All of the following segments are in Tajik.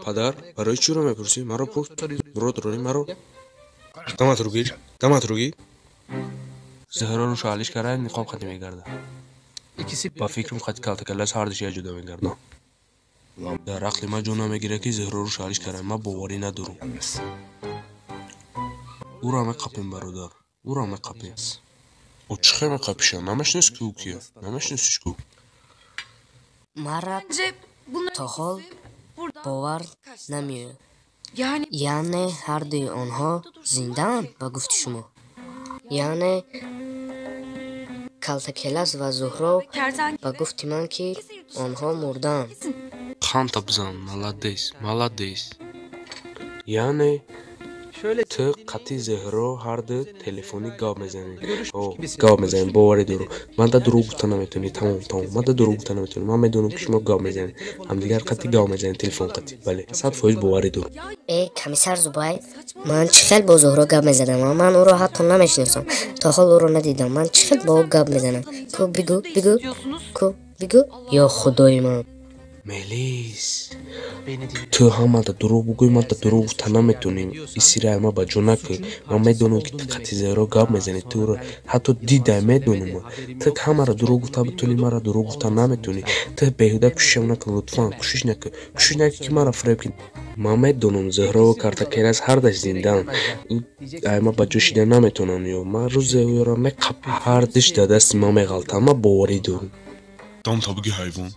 Падар, барои чиро мепурсӣ? Маро пурс. Мурод рони маро. Даматро гир, даматро гир. Зуҳроро шаҳлиш карда, ниқоб қати мегарда. Ба фикрам, қати Калтакелас ҳардуш якҷода мегарданд. Дар ақли ман ҷо намегирад, ки Зуҳроро шаҳлиш карда. Ман боварӣ надорам. Ӯро меқапем, бародар, ӯро меқапем. Ӯ чӣ хел меқапиша? Намешинос, ки ӯ кия? Намешиносиш ку? Мара то ҳол бовар намеояд. Яъне ҳардуи онҳо зиндаанд, ба гуфти шумо? Яъне Калтакелас ва Зуҳро, ба гуфти ман, ки онҳо мурдаанд. Ханта бизан, молодец, молодец. Яъне ту қати Зуҳро ҳарду телефонӣ гап мезанед? О, гап мезанед, боварӣ дорам. Ман да дурӯғ гуфта наметавонӣ, тамом, тамом. Ман да дурӯғ гуфта наметавонӣ. Ман медонам, ки шумо гап мезанед. Ҳамдигар қати гап мезанед, телефон қати. Бале, 100% боварӣ дорам. Э, комиссар Зубай, ман чӣ хел бо Зуҳро гап мезадам? Ман ӯро ҳатто намешиносам, то ҳол ӯро надидам. Ман чӣ хел бо ӯ гап мезанам? Ку, бигӯ, бигӯ, ку, бигӯ. Ё худои ман! Мелис, ту ҳамада дурӯғ бугӯй, ман да дурӯғ гуфта наметавонӣ. Исирай ма ба ҷо накун. Ман медонам, ки ту қати Зуҳро гап мезанӣ. Ту ӯро ҳатто дидай, медонам. Ту ҳамаро дурӯғ гуфта битонӣ, маро дурӯғ гуфта наметавонӣ. Ту беҳуда кӯшишам накун, лутфан, кӯшиш накун. Кӯшиш накун, ки маро фиреб кунӣ. Ман медонам, Зуҳро ва Картакелас ҳардаш зиндаанд. Ай ма ба ҷо шида наметавонам ё. Ман рӯзе ӯро меқап, ҳардуш дар дасти ман меғалтанд. Ман боварӣ дорам. Дамта биги, ҳайвон.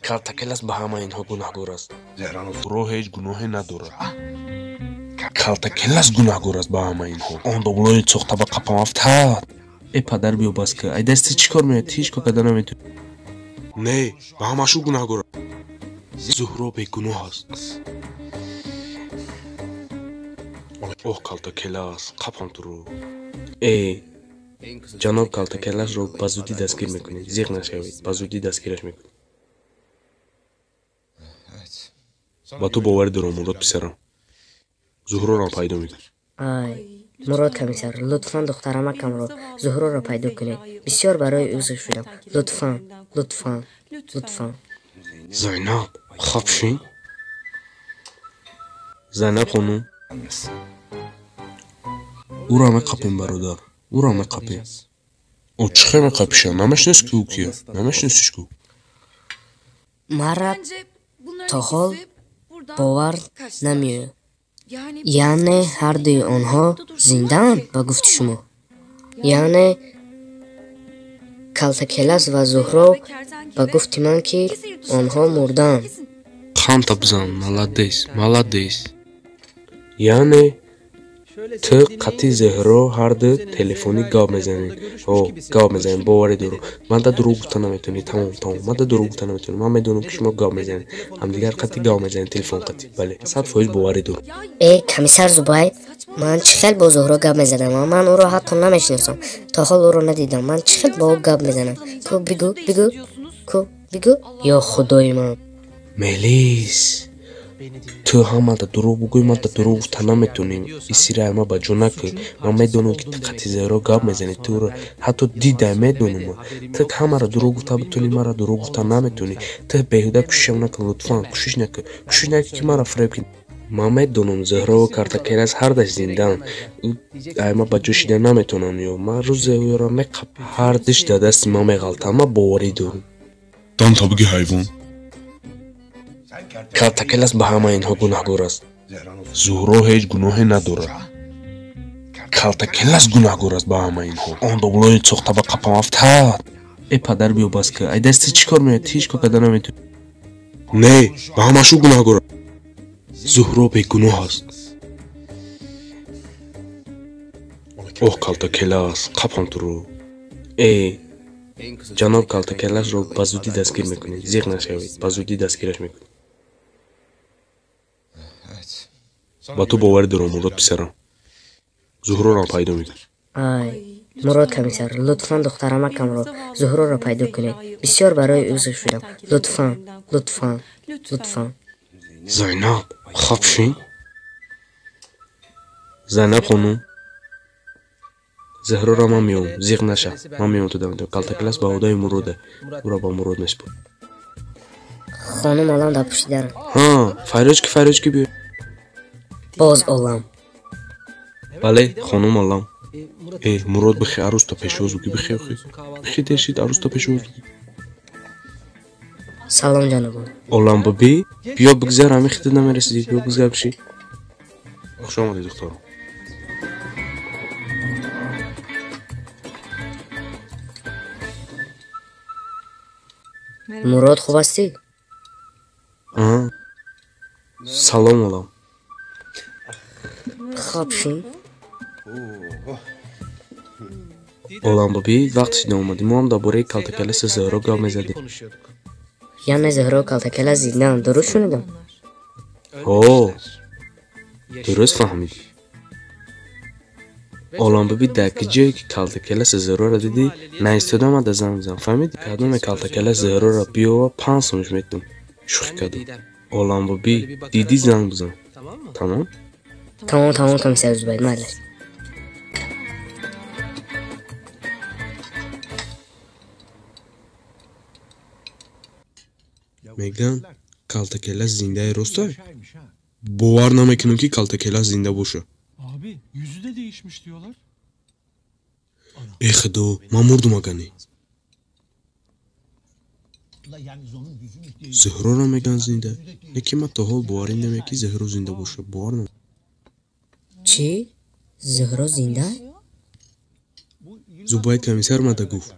Калтакелас ба ҳамаи инҳо гунаҳгор аст. Зуҳро ҳеҷ гуноҳе надорад. Калтакелас гунаҳгор аст ба ҳамаи инҳо. Он доблои сохта ба қапам афтад. Э, падар, биё, бас ка. Ай дасти чӣ кор меояд? Ҳеҷ кор карда наметавонӣ. Не, ба ҳамаш ӯ гунаҳгор. Зуҳро бегуноҳ аст. Оҳ, Калтакелас, қапам туро. Э, ҷаноб, Калтакеласро ба зудӣ дастгир мекунед. Зиқ нашавед, ба зудӣ дастгираш мекунед. Ба ту боварӣ дорам, Мурод писарам. Зуҳрорам пайдо мекунӣ. Ай, Мурод комиссар, лутфан духтарамакамро, Зуҳроро пайдо кунед. Бисёр барои ӯ зиқ шудам. Лутфан, лутфан, лутфан. Зайнаб, хоб шин. Зайнаб хонум. Ӯро меқапем, бародар, ӯро меқапем. Ӯ чӣ хел меқапиша? Намешинос, ки ӯ кия? Намешиносиш ку? Мара то ҳол бовар намеояд. Яъне ҳардуи онҳо зиндаанд, ба гуфти шумо? Яъне Калтакелас ва Зуҳро, ба гуфти ман, ки онҳо мурдаанд. Ханта бизан, молодец, молодец. Яъне ту қати Зуҳро ҳарду телефонӣ гап мезанед? О, гап мезанед, боварӣ дорам. Ман да дурӯғ гуфта наметавонӣ, тамом, тамом. Ман да дурӯғ гуфта наметавонӣ. Ман медонам, ки шумо гап мезанед. Ҳамдигар қати гап мезанед, телефон қати. Бале, 100% боварӣ дорам. Э, комиссар Зубай, ман чӣ хел бо Зуҳро гап мезадам? Ман ӯро ҳатто намешиносам, то ҳол ӯро надидам. Ман чӣ хел бо ӯ гап мезанам? Ку, бигӯ, бигӯ, ку, бигӯ. Ё худои ман! Мелис, ту ҳамада дурӯғ бугӯй, ман да дурӯғ гуфта наметавонӣ. Исирай ма ба ҷо накун. Ман медонам, ки ту қати Зуҳро гап мезанӣ. Ту ӯро ҳатто дидай, медонам. Ту ҳамаро дурӯғ гуфта битонӣ, маро дурӯғ гуфта наметавонӣ. Ту беҳуда кӯшишам накун, лутфан, кӯшиш накун. Кӯшиш накун, ки маро фиреб кунӣ. Ман медонам, Зуҳро ва Картакелас ҳардаш зиндаанд. Ай ма ба ҷо шида наметавонам ё. Ман рӯзе ӯро меқап, ҳардуш дар дасти ман меғалтанд. Ман боварӣ дорам. Дамта биги, ҳайвон. Калтакелас ба ҳамаи инҳо гунаҳгор аст. Зуҳро ҳеҷ гуноҳе надорад. Калтакелас гунаҳгор аст ба ҳамаи инҳо. Он доблои сохта ба қапам афтад. Э, падар, биё, бас ка. Ай дасти чӣ кор меояд? Ҳеҷ кор карда наметавонӣ. Не, ба ҳамаш ӯ гунаҳгор. Зуҳро бегуноҳ аст. Оҳ, Калтакелас, қапам туро. Э, ҷаноб, Калтакеласро ба зудӣ дастгир мекунед. Зиқ нашавед, ба зудӣ дастгираш мекунед. Ба ту боварӣ дорам, Мурод писарам. Зуҳрорам пайдо мекунӣ. Ай, Мурод комиссар, лутфан духтарамакамро, Зуҳроро пайдо кунед. Бисёр барои ӯ зиқ шудам. Лутфан, лутфан, лутфан. Зайнаб, хоб шин. Зайнаб хонум. Зуҳроро ман меёбам, зиқ наша. Ман меёбам, ту дамтон. Калтакелас ба ӯҳдаи Мурода. Ӯро ба Мурод месупорам. Хонум Олам дар пушти дарам. Ҳа, фарёд ки, фарёд ки, биё. Боз Олам. Бале, хонум Олам. Э, Мурод, бихе арӯста пешвоз бугӣ, бихе, охи. Бихе, дер шид, арӯста пешвоз бугӣ. Салом, ҷанобон. Олам бибӣ, биё бигзар, ҳамин хита намерасидӣ, биё бигзар, биши. Хуш омадед, духтарон. Мурод, хуб ҳастӣ? Салом, Олам. Хоб шин. Олам бибӣ, вақт шида омадӣ, мо ҳам дар бораи калтакаласи Зуҳро гап мезадем. Яъне Зуҳро калтакала зиндаам, дуруст шунидам? Ҳо, дуруст фаҳмидӣ. Олам бибӣ, дар ки ҷое ки калтакаласи Зуҳрора дидӣ, наистода мада занг бизан, фаҳмидӣ? Кадоме калтакаласи Зуҳрора биёва, 5 сомаш метум. Шӯхӣ кардам. Олам бибӣ, дидӣ, занг бизан. Тамом? Тамом, тамом, комиссар Зубайд, майлаш. Мегӯянд, калтакелас зиндаи ростай? Бовар намекунам, ки калтакелас зинда боша. Abi yüzü de değişmiş diyorlar. Э худо, ман мурдум агане. Зуҳрора мегӯянд зинда, лекин ман то ҳол боварӣ намеям, ки Зуҳро зинда боша. Бовар нам. Чӣ? Зуҳро зинда? Зубайд комиссар мада гуфт.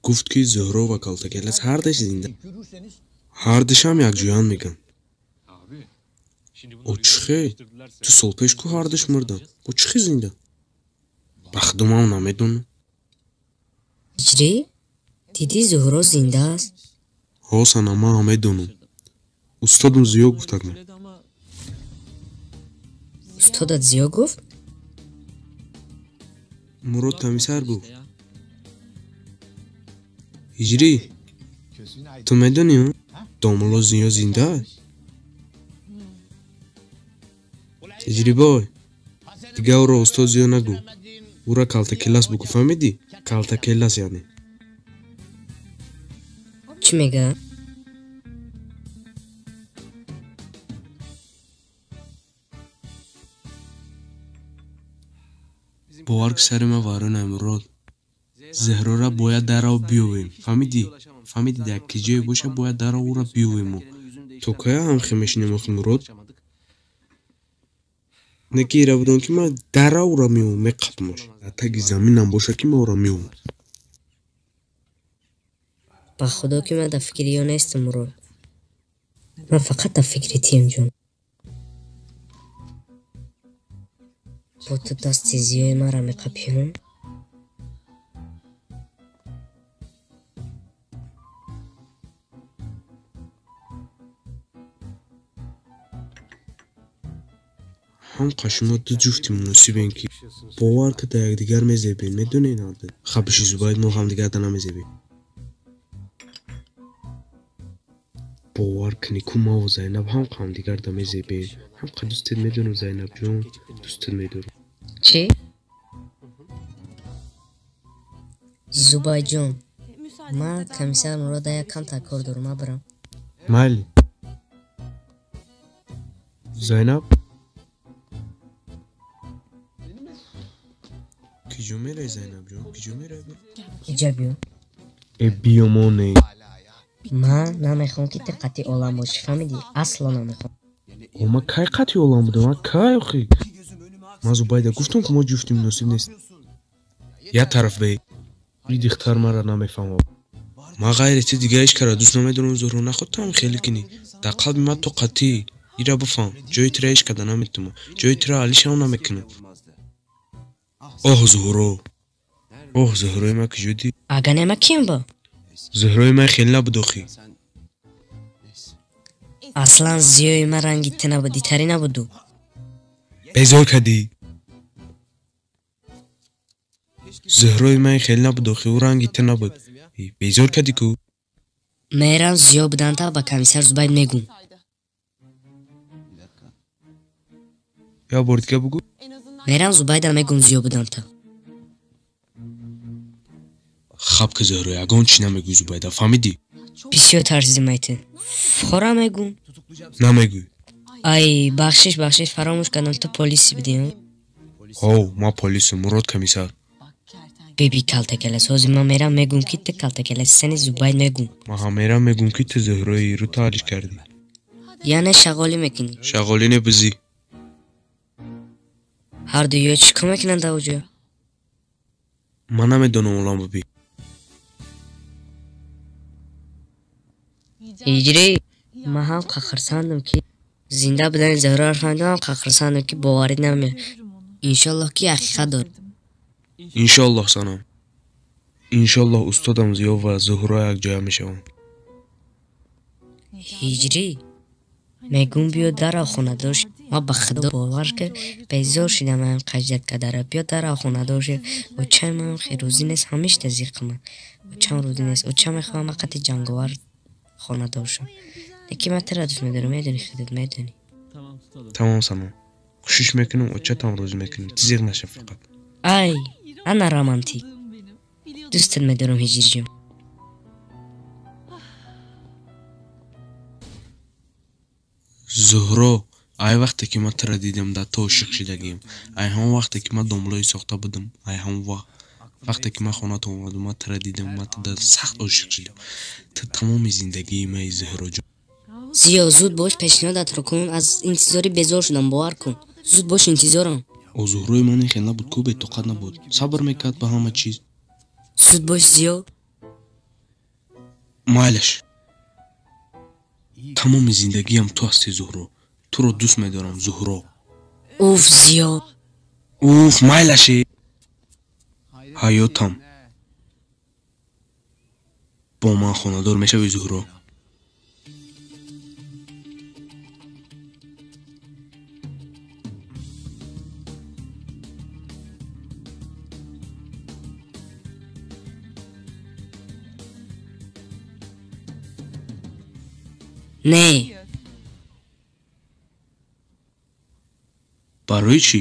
Гуфт, ки Зуҳро ва калтакелас ҳардаш зинда. Ҳардашам якҷоянд, мегӯянд. О чӣ хел? 2 сол пеш ку ҳардаш мурданд. Бо чӣ хел зинда? Ба худо, ман намедонам. Ҳиҷрӣ? Дидӣ, Зуҳро зинда аст? Ҳо, Сана, ман ҳам медонам. Устодам Зиё гуфтак ман. Устодат Зиё гуфт? Мурод комиссар гуфт. Ҳиҷрӣ, ту медонӣ, домулло Зиё зинда? Ҳиҷрибой, дигар ӯро устод Зиё нагӯ. Ӯра калтакелас бугӯ, фаҳмидӣ? Калтакелас яъне. Чӣ мегӯяд? Бовар ки, сари ман вайронай, Мурод. Зуҳрора бояд дарав биёвем, фаҳмидӣ? Фаҳмидӣ, дар ки ҷое боша, бояд дарав ӯро биёвем мо. То кая ҳамхел мешинем охи, Мурод? Не ки ира будам, ки ман дарав ӯро меёвам, меқапмаш. Дар таги заминам боша, ки ман ӯро меёвам. Ба худо, ки ман дар фикри ё нестам, Мурод. Ман фақат дар фикри тиям, ҷон. Бо ту дасти Зиёи маро меқапиҳон? Ҳамқа шумо ду ҷуфти муносибем, ки бовар ки, дар якдигар мезебем, медонед ҳарду. Хабиши, Зубайд, мо ҳамдигарда намезебем. Бовар кунӣ ку, маву Зайнаб ҳамқа ҳамдигарда мезебем. Ҳамқа дӯстет медорам, Зайнабҷон, дӯстет медорам. Чӣ? Зубайдҷон, ман комиссар Мурода як камтар кор дорам, ман бирам. Майли. Зайнаб? Киҷо меравӣ, Зайнабҷон? Киҷо меравӣ? Иҷа биё. Э, биё, моне. Ман намехоҳам, ки ту қатъи Олам бошӣ, фаҳмидӣ? Асло намехоҳам. О, ман кай қатъи Олам будам? Ман кай охи? Ман Зубайда гуфтам, ки мо ҷуфти муносиб нест. Як тараф бе. И духтар маро намефаҳмад. Ман ғайри ту дигар ҳеҷ касро дӯст намедорам, Зуҳро, наход ту ҳам хеле кунӣ. Дар қалби ман ту қатъӣ. Ира бифаҳм. Ҷои тура ҳеҷ када наметумам. Ҷои тура Алишам намекунам. Оҳ, Зуҳро. Оҳ, Зуҳрои ман, куҷо дидӣ? Агар не, ман ким бо? Зуҳрои ман хеле набуд охи. Аслан Зиёи ман ранги ту набуд, дитарӣ набуду. Безор кардӣ. Зуҳрои ман хеле набуд охи, ӯ ранги ту набуд. Безор кардӣ ку? Мерам, Зиё буданта ба комиссар Зубайд мегӯм. Як бор дига бугӯ. Мерам, Зубайда мегӯм Зиё буданта. Хаб ки, Зуҳро, ягон чӣ намегӯй Зубайда, фаҳмидӣ? Бисёр тарсидим ай ту. Фора мегӯм? Намегӯй. Ай, бахшиш, бахшиш, фаромӯш кардам, ту полиси будӣ. Ҳов, ман полисам, Мурод комиссар. Биби калтакалас, ҳозир ман мерам мегӯм, ки ту калтакаласи, сани Зубайд мегӯм. Ман ҳам мерам мегӯм, ки ту Зуҳрои рӯ таълиш кардӣ. Яъне шағолӣ мекунӣ? Шағолӣ не, бизӣ. Ҳарду ё чӣ кор мекунанд дар оҷо? Ман намедонам, олам биби. Ҳиҷрӣ, ман ҳам хурсандам, ки зинда будани Зуҳроро фаҳмидам, ҳам хурсандам, ки боварӣ намеояд. Иншоллоҳ, ки ҳақиқат дорад. Иншоллоҳ, санам. Иншоллоҳ, устодам Зиё ва Зуҳро якҷоя мешаванд. Ҳиҷрӣ, мегӯм, биё дарав хонадор ши. Ман ба худо бовар ки безор шидам ам қаждат кардара. Биё дарав хонадор ши. Очаи манам хел розӣ нест, ҳамешта зиқма. Очам розӣ нест. Оча мехоҳам ман қати ҷанговар хонадор шам. Лекин ман туро дӯст медорам, медонӣ худат, медонӣ. Тамом, санам. Кӯшиш мекунам, очатам розӣ мекунем. Ту зиқ наша фақат. Ай, ана романтик. Дӯстат медорам, Ҳиҷриҷон. Зуҳро, ай вақте ки ман туро дидам, дар ту ошиқ шидагиам. Ай ҳамон вақте ки ман домлои сохта будам, ай ҳамон вақт вақте ки ман хонатон омадам, ман туро дидам, ман туда сахт ошиқ шидам. Ту тамоми зиндагии маи, Зуҳроҷон. Зиё, зуд бош, пешниҳодатро кун. Аз интизорӣ безор шудам, бовар кун. Зуд бош, интизорам. О, Зуҳрои ман ин хел набуд, ку бетоқат набуд. Сабр мекард ба ҳама чиз. Зуд бош, Зиё. Майлаш. Тамоми зиндагиам ту ҳастӣ, Зуҳро. Туро дӯст медорам, Зуҳро. Уф, Зиё. Уф, майлаше. Ҳаётам. Бо ман хонадор мешавӣ, Зуҳро? Не. Барои чӣ?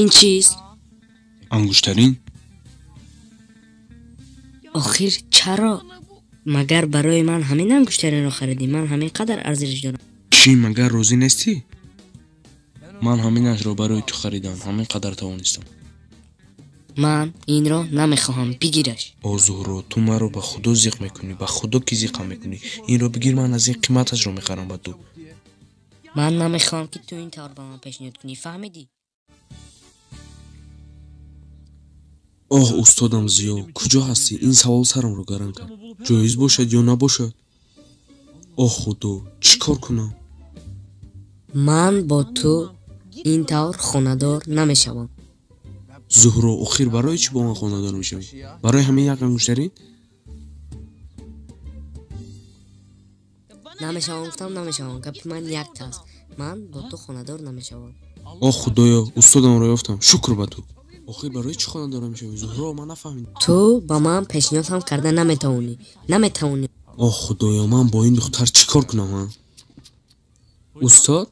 Ин чист? Ангуштарин? Охир чаро? Магар барои ман ҳамин ангуштаринро харидӣ? Ман ҳамин қадар арзиш дорам. Чӣ, магар розӣ нестӣ? Ман ҳаминашро барои ту харидам, ҳамин қадар тавонистам. Ман инро намехоҳам, бигираш. О, Зуҳро, ту маро ба худо зиқ мекунӣ, ба худо ки зиқам мекунӣ. Инро бигир, ман аз ин қиматашро мехарам ба ту. Ман намехоҳам, ки ту ин тавр ба ман пешниҳод кунӣ, фаҳмидӣ? Оҳ, устодам Зиё, куҷо ҳастӣ? Ин савол сарамро гарм кард. Ҷоиз бошад ё набошад? Оҳ, худо, чӣ кор кунам? Ман бо ту ин тавр хонадор намешавам. Зуҳро, охир барои чӣ бо ман хонадор мешавӣ? Барои ҳамин як ангуштарин? Намешавам, гуфтам, намешавам. Гапи ман якта аст. Ман бо ту хонадор намешавам. Оҳ, худоё, устодамро ёфтам. Шукр ба ту. Охир барои чӣ хонадор намешавӣ, Зуҳро? Ман нафаҳмидам. Ту ба ман пешниҳод ҳам карда наметавонӣ. Наметавонӣ. Оҳ, худоё, ман бо ин духтар чӣ кор кунам, ҳа? Устод,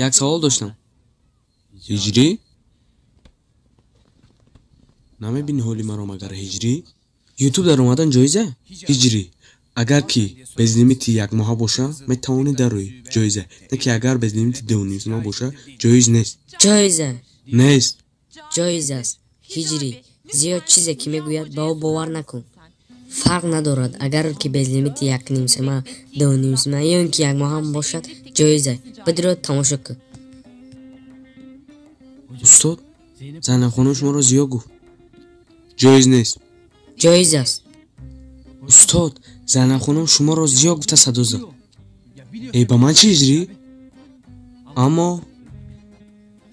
як савол доштам. Ҳиҷрӣ? Намебинӣ ҳоли маро магар, ҳиҷрӣ? Ютуб дар омадан ҷоиза? Ҳиҷрӣ, агар ки безлимити якмоҳа боша, метавонӣ дароӣ, ҷоиза. Не ки агар безлимити дунимсола боша, ҷоиз нест. Ҷоиза. Нест. Ҷоиз аст. Ҳиҷрӣ, зиёд чизе ки мегӯяд, ба ӯ бовар накун. Фарқ надорад, агар ки безлимити якнимсома, дунимсома ё ин ки якмоҳа бошад, ҷоиза. Бидиро тамошо кун. Устод, Зайнаб хонум шуморо Зиё гуфт. Ҷоиз нест. Ҷоиз аст. Устод, Зайнаб хонум шуморо Зиё гуфта садо зад. Э, ба ман чӣ, ҳиҷрӣ? Аммо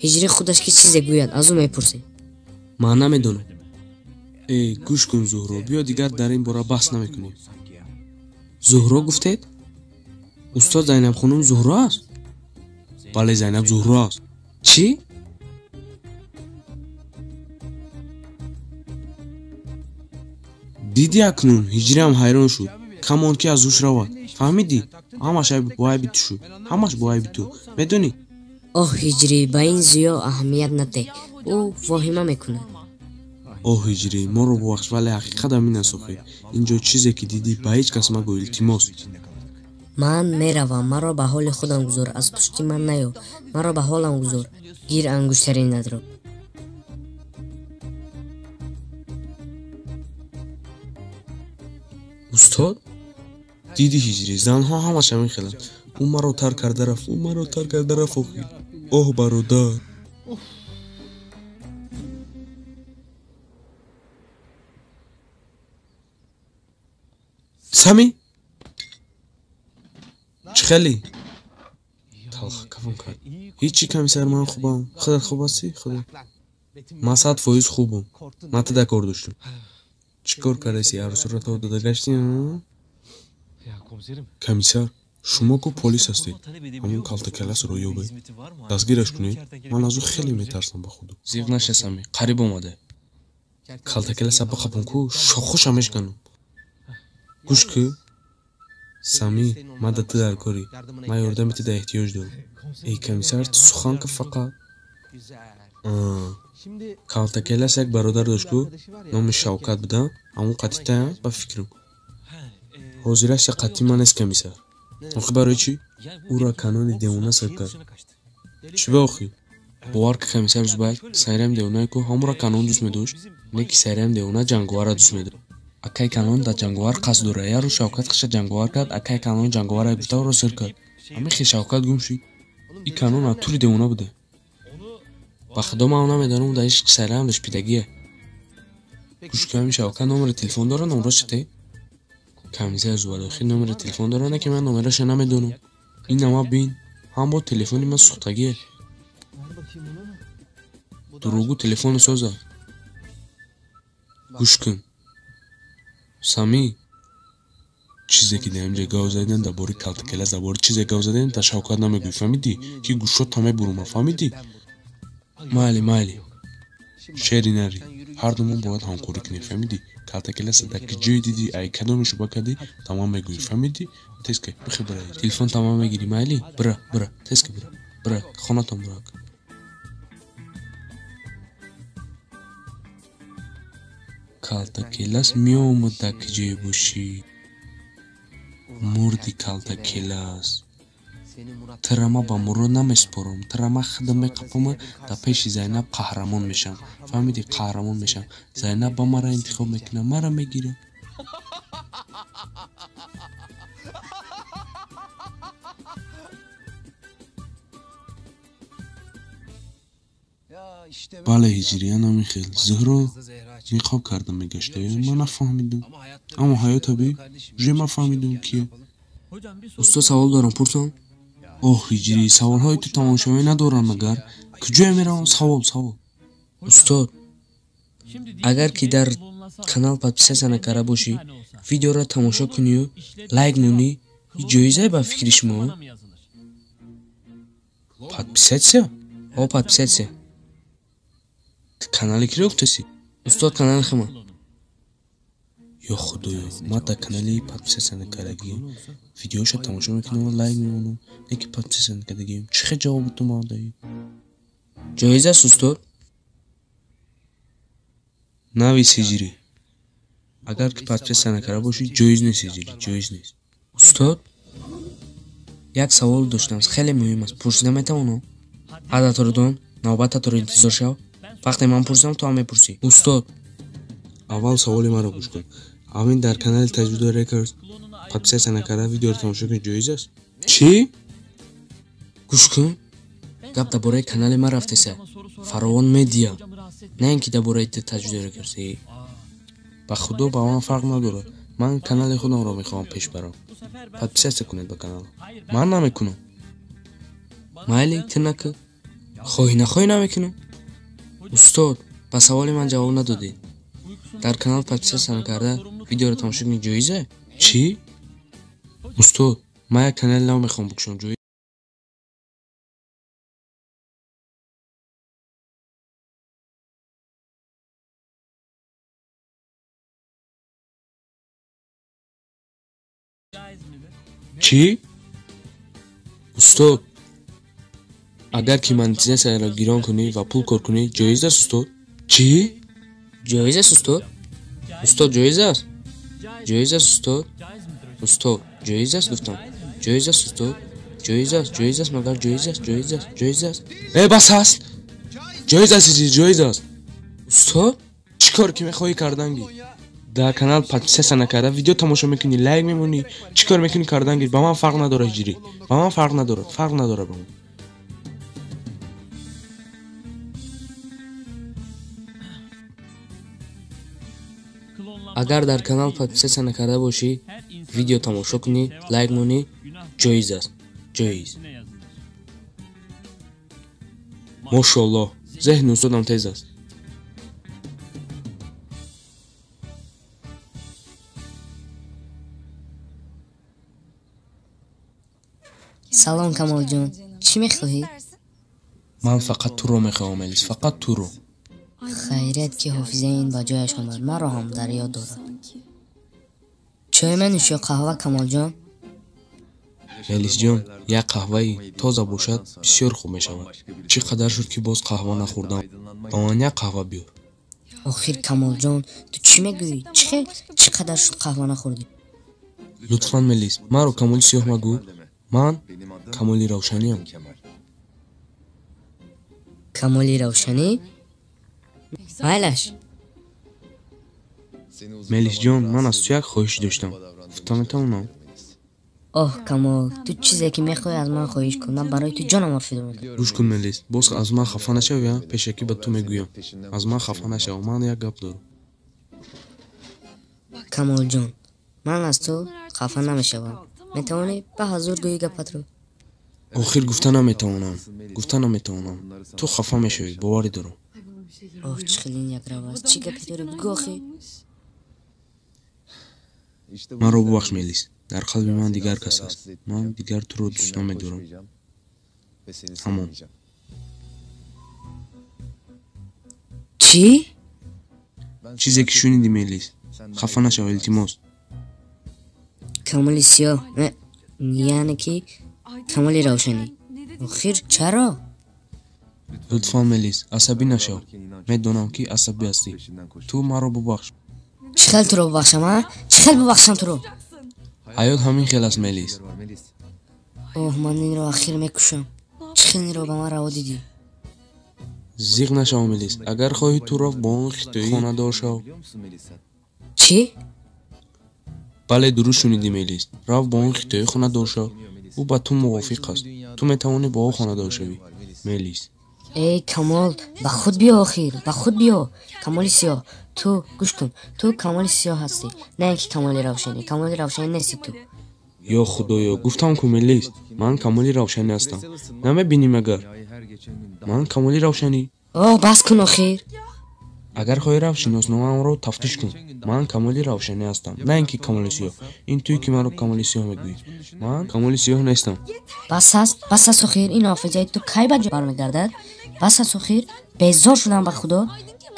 Ҳиҷрӣ худаш ки чизе гӯяд, аз ӯ мепурсем. Ман намедонам. Э, гӯш кун, Зуҳро, биё дигар дар ин бора баҳс намекунем. Зуҳро гуфтед? Устод, Зайнаб хонум Зуҳро аст? Бале, Зайнаб Зуҳро аст. Чӣ? Дидӣ акнун, ҳиҷриам ҳайрон шуд. Камон ки аз ҳуш равад. Фаҳмидӣ? Ҳамаш бо айби ту шуд. Ҳамаш бо айби ту. Медонӣ? Оҳ, ҳиҷрӣ, ба ин Зиё аҳамият надеҳ. Ӯ воҳима мекунад. Оҳ, Ҳиҷрӣ, моро бубахш, вале ҳақиқат ҳамин аст охир. Ин ҷо чизе ки дидӣ, ба ҳеҷ кас магӯ, илтимос. Ман меравам, маро ба ҳоли худам гузор, аз пушти ман наё, маро ба ҳолам гузор. Гир ангуштаринатро. Устод, дидӣ Ҳиҷрӣ, занҳо ҳамаш ҳамин хеланд. Ӯ маро тарк карда рафт, ӯ маро тарк карда рафт охир. Оҳ, бародар. Сами? Чӣ хелӣ? Талха кафам кард. Ҳечи, комиссар, ман хубам. Худат хуб ҳастӣ? Худат. Ман 100% хубам. Ман ту дар кор доштам. Чӣ кор кардаси? Арӯсро то дода гаштӣ? Комиссар, шумо ку полис ҳастед. Ҳамон калтакаласро ёбед. Дастгираш кунед. Ман аз ӯ хеле метарсам ба худо. Зиқ наша, Сами, қариб омада. Калтакаласа бихапам ку, шохуша мешканам. Гӯш кӯ, Сами, ман да ту дар корӣ. Ман ёрдами ту дар эҳтиёҷ дорам. Эй комиссар, ту сухан ку фақат. Калтакелас як бародар дошт ку, номи Шавкат буда, ҳамон қатитая ба фикрам. Ҳозираш я қатъи ман нест, комиссар. Охи барои чӣ? Ӯро канони девона сар кард. Чӣ ба охи? Бовар ки, комиссар Зубайр, сайрам девонае ку ҳамонро канон дӯст медошт, не ки сайрам девона ҷанговарро дӯст медошт. Акай канон дар ҷанговар қасд дорад. Як рӯз Шавкат хиша ҷанговар кард, акай канон ҷанговарро гуфта ӯро сир кард. Ҳамин хел Шавкат гум шуд. И канон аз тури девона буда. Ба худо ман намедонам, дар ишқи сайрам душпидагие. Гӯш ки, ҳамин Шавкат номери телефон дорад, номроша те? Комиссар Зубайр, охир номери телефон дорад, не ки ман номераша намедонам. Ин ама бин, ҳам бо телефони ман сӯхтагие. Дурӯғгӯ телефони соза. Гӯш кун. Сами, чизе ки дар инҷа гав задем дар бораи калтакелас, дар бораи чизе гав задем, дар Шавкат намегӯӣ, фаҳмидӣ? Ки гӯшота мебурума, фаҳмидӣ? Майли, майли. Шери нари. Ҳар думон бояд ҳамкорӣ кунем, фаҳмидӣ? Калтакеласа дар ки ҷое дидӣ, ай кадоме шуба кардӣ, тамом мегӯӣ, фаҳмидӣ? Тез ка, бихе бира. Телефон тамом мегирӣ, майли? Бира, бира, тез ка бира. Бира, хонатон бира. Калтакелас меомад дар ки ҷое бошӣ. Мурди калтакелас. Тира ма ба Мурод намеспорам. Тира ма худам меқапама, дар пеши Зайнаб қаҳрамон мешавам. Фаҳмидӣ, қаҳрамон мешавам. Зайнаб ба мара интихоб мекунад, мара мегирад. Бале, Ҳиҷрия ҳамин хел. Зуҳро ниқоб карда мегашта. Ман нафаҳмидам. Аммо ҳаёта би, уже ман фаҳмидам кие. Устод, савол дорам, пурсам? Оҳ, Ҳиҷрӣ, саволҳои ту тамомшавӣ надоранд магар? Куҷое меравам? Савол, савол. Устод, агар ки дар канал подписаться накарда бошӣ, видеоро тамошо кунию лайк монӣ, ҷоизае ба фикри шумо? Подписаться? О, подписаться. Ту канали киро гуфтасӣ? Устод, канали хима. Ё худоё, ман дар канали подписаться накардагием. Видеоша тамошо мекунам ва лайк мемонам, не ки подписаться накардагием. Чӣ хел ҷавоби ту ман даҳӣ? Ҷоиз аст, устод? Навис, Ҳиҷрӣ. Агар ки подписаться накарда бошӣ, ҷоиз нест, Ҳиҷрӣ, ҷоиз нест. Устод, як савол доштам, хеле муҳим аст, пурсида метавонам? Ҳадатро дон, навбататро интизор шав. Вақте ман пурсам, ту ҳам мепурсӣ. Устод, аввал саволи маро гӯш кун. Ҳамин дар канали Таҷвидо Рекордс подписаться накарда видеоро тамошо кунӣ ҷоиз аст? Чӣ? Гӯш кун, гап дар бораи канали ман рафтеса. Фаровон Медиа. На ин ки дар бораи ту Таҷвидо Рекордс. Ба худо ба ман фарқ надорад. Ман канали худамро мехоҳам пеш барам. Подписаться кунед ба канал. Ман намекунам. Майли, ту накӯ. Хоҳӣ нахоҳӣ намекунам. Устод, ба саволи ман ҷавоб надодед. Дар канал подписаться накарда видеоро тамошо кунӣ ҷоиза? Чӣ? Устод, ман як канали нав мехоҳам бикушам, ҷоиз? Чӣ? Устод, агар ки монетизатсияро гирон кунӣ ва пул кор кунӣ, ҷоиз аст, устод? Чӣ? Ҷоиз аст, устод? Устод, ҷоиз аст? Ҷоиз аст, устод? Устод, ҷоиз аст, гуфтам. Ҷоиз аст, устод? Ҷоиз аст, ҷоиз аст, магар ҷоиз аст, ҷоиз аст, ҷоиз аст. Э, бас аст. Ҷоиз аст, ҷоиз аст. Устод, чӣ кор ки мехоҳӣ кардан гир? Дар канал подписаться накарда, видео тамошо мекунӣ, лайк мемонӣ, чӣ кор мекунӣ кардан гир? Ба ман фарқ надорад, ҳиҷрӣ. Ба ман фарқ надорад, фарқ надорад ба ман. Агар дар канал подписаться накарда бошӣ, видео тамошо кунӣ, лайк монӣ, ҷоиз аст, ҷоиз. Мошоаллоҳ, зеҳни устодам тез аст. Салом, Камолҷон, чӣ мехоҳӣ? Ман фақат туро мехоҳам, Мелис, фақат туро. Хайрият ки ҳофизаи ин ба ҷояш омад, маро ҳам дар ёд дорад. Чой менӯш ё қаҳва, Камолҷон? Мелисҷон, як қаҳваи тоза бошад, бисёр хуб мешавад. Чӣ қадар шуд ки боз қаҳва нахӯрдам. Ба ман як қаҳва биёр. Охир, Камолҷон, ту чӣ мегӯӣ? Чӣ хел чӣ қадар шуд қаҳва нахӯрдӣ? Лутфан, Мелис, маро Камоли сиёҳ магӯ. Ман Камоли Равшаниам. Камоли Равшанӣ? Майлаш. Мелисҷон, ман аз ту як хоҳиш доштам. Гуфта метавонам? Оҳ, Камол, ту чизе ки мехоҳӣ аз ман хоҳиш кун, ман барои ту ҷонамро фидо мекунам. Гӯш кун, Мелис, боз аз ман хафа нашавӣ, пешакӣ ба ту мегӯям. Аз ман хафа нашав, ман як гап дорам. Камолҷон, ман аз ту хафа намешавам. Метавонӣ ба ҳазур гӯӣ гапатро? Охир гуфта наметавонам, гуфта наметавонам. Ту хафа мешавӣ, боварӣ дорам. Оҳ, чӣ хел ин якрав аст. Чӣ гапе дорӣ, бигӯ охир. Маро бубахш, Мелис, дар қалби ман дигар кас аст. Ман дигар туро дӯст намедорам. Ҳамон. Чӣ? Чизе ки шунидӣ, Мелис. Хафа нашав, илтимос. Камоли сиёҳ, яъне ки Камоли Равшанӣ. Охир чаро? Лутфан, Мелис, асабӣ нашав. Медонам ки асабӣ ҳастӣ. Ту маро бубахш. Чӣ хел туро бубахшам, а? Чӣ хел бубахшам туро? Ҳаёт ҳамин хел аст, Мелис. Оҳ, ман инро ахир мекушам. Чӣ хел инро ба ман раво дидӣ? Зиқ нашав, Мелис. Агар хоҳӣ, ту рафт бо он хитоӣ хонадор шав. Чӣ? Бале, дуруст шунидӣ, Мелис. Рафт бо он хитоӣ хонадор шав. Ӯ ба ту мувофиқ аст. Ту метавонӣ бо ӯ хонадор шавӣ, Мелис. Эй, Камол, ба худ биё охир, ба худ биё. Камоли сиёҳ, ту гӯш кун, ту Камоли сиёҳ ҳастӣ, на ин ки Камоли Равшанӣ. Камоли Равшанӣ нести ту. Ё Худоё, гуфтам ку, Мелис, ман Камоли Равшанӣ ҳастам. Намебинӣ магар? Ман Камоли Равшанӣ. Оҳ, бас кун охир. Агар хоҳӣ рафт, шиносномаамро тафтиш кун. Ман Камоли Равшанӣ ҳастам, на ин ки Камоли сиёҳ. Ин туй ки маро Камоли сиёҳ мегӯӣ. Ман Камоли сиёҳ нестам. Бас аст, бас аст охир. Ин ҳофизаи ту кай ба ҷо бармегардад? Бас аст охир. Безор шудам ба Худо.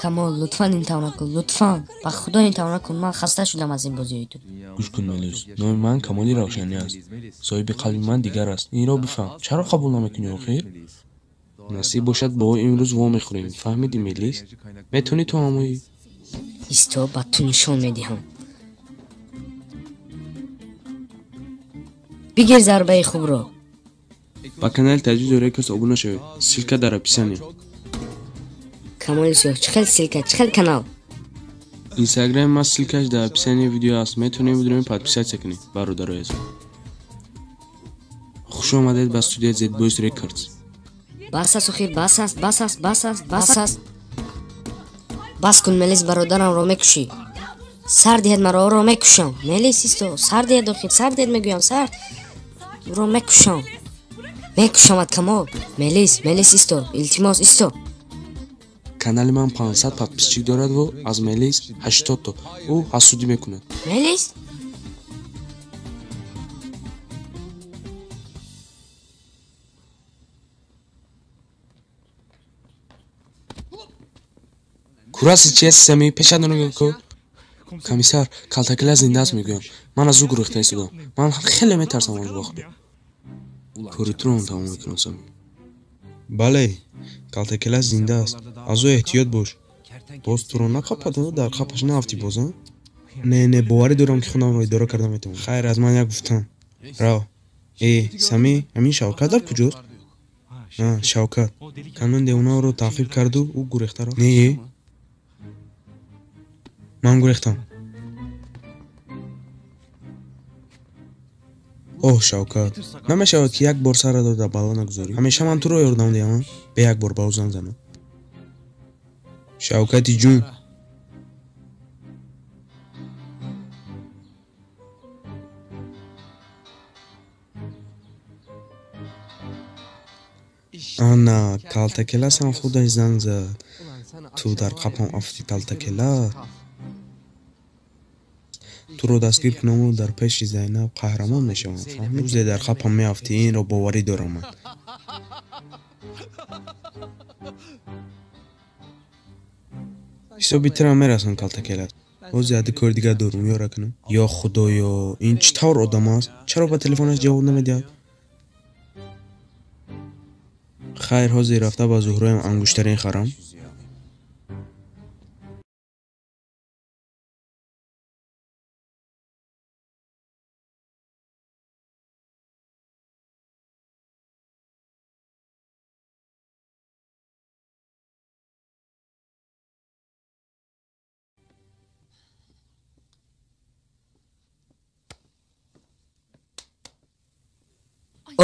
Камол, лутфан ин тавр накун, лутфан ба Худо ин тавр накун. Ман хаста шудам аз ин бозиҳои ту. Гӯш кун, Мелис, номи ман Камоли Равшанӣ аст. Соҳиби қалби ман дигар аст. Инро бифаҳм. Чаро қабул намекунӣ охир? Насиб бошад, бо ӯ имрӯз вомехӯрем. Фаҳмидӣ, Мелис? Метавонӣ ту ҳамоӣ? Исто, ба ту нишон медиҳам. Бигир зарбаи хубро. Ба канали Таҷдиди Рекордс обуна шавед. Ссылка дар описание. Камоли сиёҳ, чӣ хел ссылка, чӣ хел канал? Инстаграми ман ссылкаш дар описании видео аст. Метавонед видеоро подписаться кунед, бародарои азиз. Хуш омадед ба студияи Z Boys Records. Бас аст охир, бас аст, бас аст, бас аст, бас аст. Бас кун, Мелис, бародарамро мекушӣ. Сар диҳед маро, ӯро мекушам. Мелис, исто, сар диҳед охир, сар диҳед мегӯям, сар. Ӯро мекушам. Мекушамат, Камол. Мелис, Мелис, исто, илтимос, исто. Канали ман 500 подписчик дорад ва аз Мелис 80 то. Ӯ ҳасудӣ мекунад. Мелис? Кураси чи ҳасти, Сами? Пешат нигоҳ кун. Комиссар, калтакила зинда аст мегӯям. Ман аз ӯ гурехта истодам. Ман хеле метарсам он вақт. Кори туро ҳам тамом мекунам, Сами. Бале, калтакила зинда аст. Аз ӯ эҳтиёт бош. Боз туро нақапад, дар қапаш наафтӣ боз, а? Не, не, боварӣ дорам, ки худамро идора карда метавонам. Хайр, аз ман як гуфтан. Рав. Э, Самӣ, ҳамин Шавкат дар куҷост? А, Шавкат. Канун девонаро таъқиб карду ӯ гурехта рафт. Не, ман гурехтам. Оҳ, Шавкат, намешавад, ки як бор сарро дар бало нагузорӣ. Ҳамеша ман туро ёрдам диҳам, бе як бор ба ӯ занг занам. Шавкати ҷун. Ана, калтакеласам худаш занг зад. Ту дар қапам афтӣ, калтакела. Туро дастгир кунаму дар пеши Зайнаб қаҳрамон мешавам. Фаҳмидӣ? Рӯзе дар қапам меафтӣ, инро боварӣ дорам ман. Ҳисоби тирам мерасон, калтакелас. Боз яде кори дигар дорум, ёра кунам. Ё худоё, ин чӣ тавр одам аст? Чаро ба телефонаш ҷавоб намедиҳад? Хайр, ҳозир рафта ба Зуҳроям ангуштарин харам.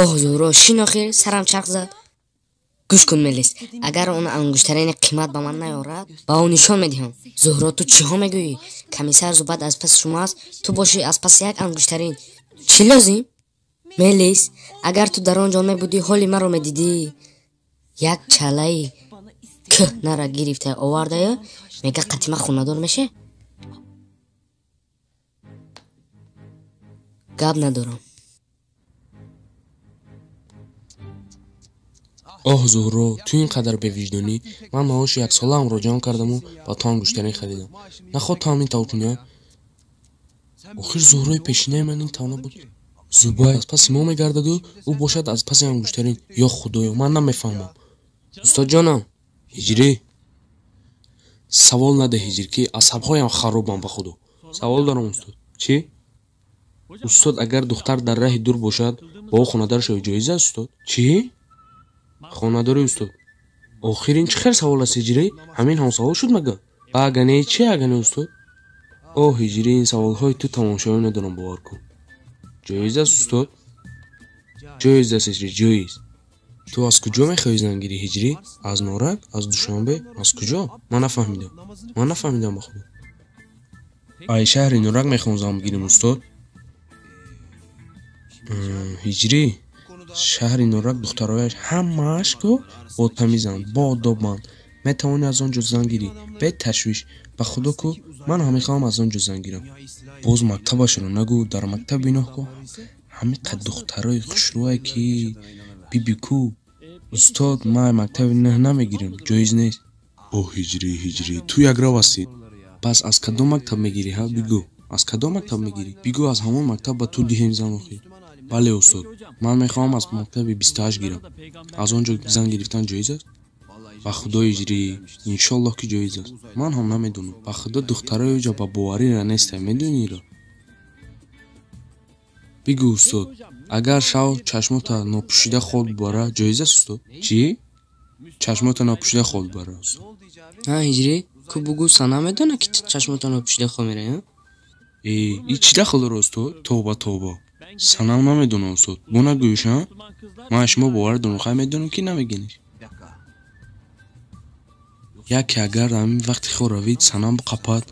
Оҳ, Зуҳро, шин, охир сарам чарх зад. Гӯш кун, Мелис, агар он ангуштарини қимат ба ман наёрад, ба ӯ нишон медиҳам. Зуҳро, ту чиҳо мегӯӣ? Комиссар Зубайд аз паси шумо аст, ту бошӣ аз паси як ангуштарин. Чӣ лозим? Мелис, агар ту дар он ҷо мебудӣ, ҳоли маро медидӣ. Як чалаи кӯҳнара гирифта овардаю, мега қатима хонадор меше? Гап надорам. Оҳ, Зуҳро, ту ин қадар бевиҷдонӣ. Ман маоши яксолаамро ҷамъ кардаму ба ту ангуштарин харидам. Нахоҳ ту ҳамин тавр кунӣ, а? Охир Зуҳрои пешинаи ман ин тавр набуд. Зубайд аз паси мо мегардаду ӯ бошад аз паси ангуштарин. Ё худоё, ман намефаҳмам. Устодҷонам, ҳиҷрӣ. Савол наде, ҳиҷр, ки асабҳоям харобам ба худо. Савол дорам, устод. Чӣ? Устод, агар духтар дар раҳи дур бошад, бо ӯ хонадор шавӣ ҷоиз аст, устод? Чӣ? Хонадорӣ, устод. Охир ин чӣ хел савол аст, ҳиҷрӣ? Ҳамин ҳам савол шуд мага? Ба аганеи чӣ агане, устод? Оҳ, ҳиҷрӣ, ин саволҳои ту тамошоӣ надорам, бовар кун. Ҷоиз аст, устод? Ҷоиз аст, ҳиҷрӣ, ҷоиз. Ту аз куҷо мехоҳӣ зан гирӣ, ҳиҷрӣ? Аз Норак? Аз Душанбе? Аз куҷо? Ман нафаҳмидам. Ман нафаҳмидам ба худо. Ай шаҳри Норак мехоҳам зан бигирем, устод. Ҳиҷрӣ, шаҳри Норак духтарояш ҳамааш ку ботамизанд, боодобанд. Метавонӣ аз он ҷо зан гирӣ, бе ташвиш. Ба худо ку, ман ҳам мехоҳам аз он ҷо зан гирам. Боз мактабашро нагӯ, дар мактаб биноҳ ку ҳамин қад духтарои хушрӯе ки биби ку. Устод, ман мактаби нӯҳ намегирам, ҷоиз нест. Оҳ, ҳиҷрӣ, ҳиҷрӣ, ту якрав ҳастӣ. Пас аз кадом мактаб мегирӣ, ҳа? Бигӯ, аз кадом мактаб мегирӣ? Бигӯ, аз ҳамон мактаб ба ту диҳем зан охир. Бале, устод, ман мехоҳам аз мактаби 28 гирам. Аз он ҷо зан гирифтан ҷоиз аст? Ба худо, ҳиҷрӣ, иншоллоҳ ки ҷоиз аст. Ман ҳам намедонам. Ба худо духтарои ҷо ба боварира нестай, медониро? Бигӯ, устод, агар шав чашмота нопӯшида хоб бара, ҷоиз аст, устод? Чӣ? Чашмота нопӯшида хоб бара, устод. Ҳа, ҳиҷрӣ, ку бугӯ, сана медона, ки чашмота нопӯшида хоб меравӣ, ҳа? Э, и чӣ дахл дора, устод? Тоба, тоба. Санам намедонам, устод. Бо нагӯюш, ҳа? Ман аз шумо бовар дорам, хай медонам, ки намегиниш. Яке агар ҳамин вақти хоб равид, санам қапад.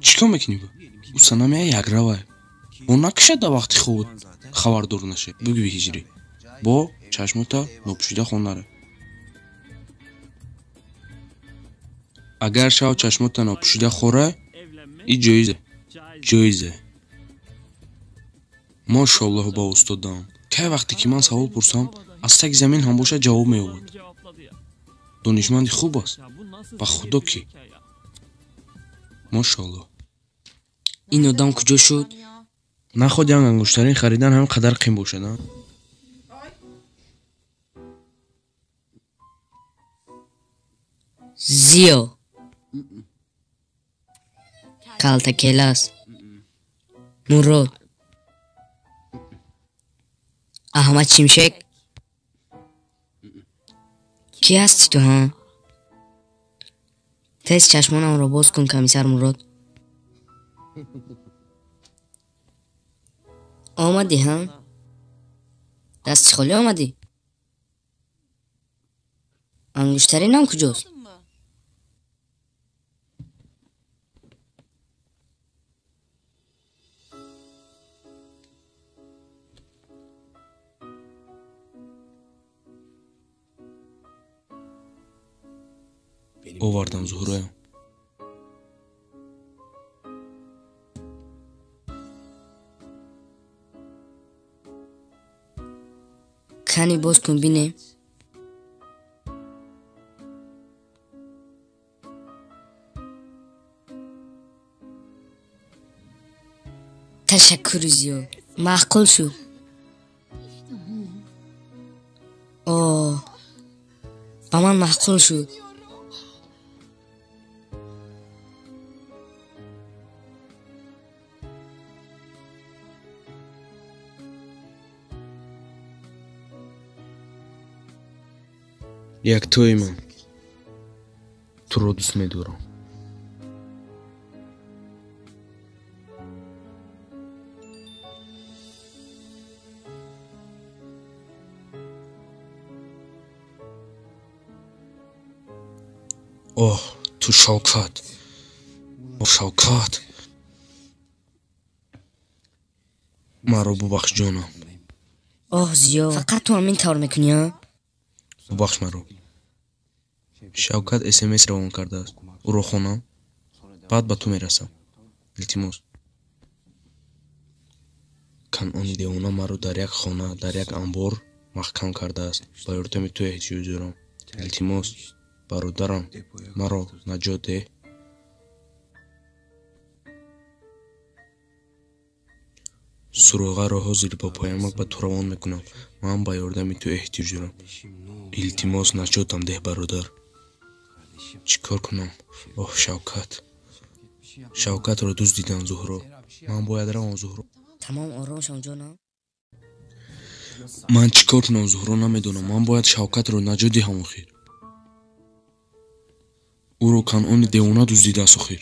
Чӣ кор мекунӣ бо? Ӯ санам якравай. Бо накушад дар вақти хоб хабардор нашед. Бигӯи, ҳиҷрӣ. Бо чашмота нопӯшида хоб нара. Агар шав чашмота нопӯшида хора, и ҷоизе. Ҷоизе. Мошоллоҳ ба устодам. Кай вақте ки ман савол пурсам, аз таги замин ҳам бошад ҷавоб меёбад. Донишманди хуб аст. Ба худо ки. Мошоллоҳ. Ин одам куҷо шуд? Наход як ангуштарин харидан ҳам қадар қим бошад, а? Зиё. Калтакелас. Мурод. Аҳмад Шимшек. Кӣ ҳастӣ ту, ҳа? Тез чашмонамро боз кун, комиссар Мурод. Омадӣ, ҳа? Дасти холӣ омадӣ? Ангуштаринам куҷост? Овардам, Зуҳроям. Кани боз кун бинем. Ташаккури зиёд. Маъқул шуд. О, ба ман маъқул шуд. Яктои ман. Туро дӯст медорам. Оҳ, ту Шавкат. Шавкат. Маро бубахш, ҷонам. Оҳ, Зиё, фақат ту ҳамин тавр мекунӣ, а? Бубахш маро. Шавкат СМС равон кардааст. Ӯро хонам, баъд ба ту мерасам. Илтимос. Канъони девона маро дар як хона, дар як анбор маҳкам кардааст. Ба ёрдами ту эҳтиёҷ дорам. Илтимос, бародарам, маро наҷот деҳ. Суроғаро ҳозир бо паёмак ба ту равон мекунам. Ман ба ёрдами ту эҳтиёҷ дорам. Илтимос, наҷотам деҳ, бародар. Чӣ кор кунам? Оҳ, Шавкат. Шавкатро дуздиданд, Зуҳро. Ман бояд равам, Зуҳро. Тамом, ором шав, ҷонам. Ман чӣ кор кунам, Зуҳро, намедонам. Ман бояд Шавкатро наҷот диҳам охир. Ӯро Канъони девона дуздидааст охир.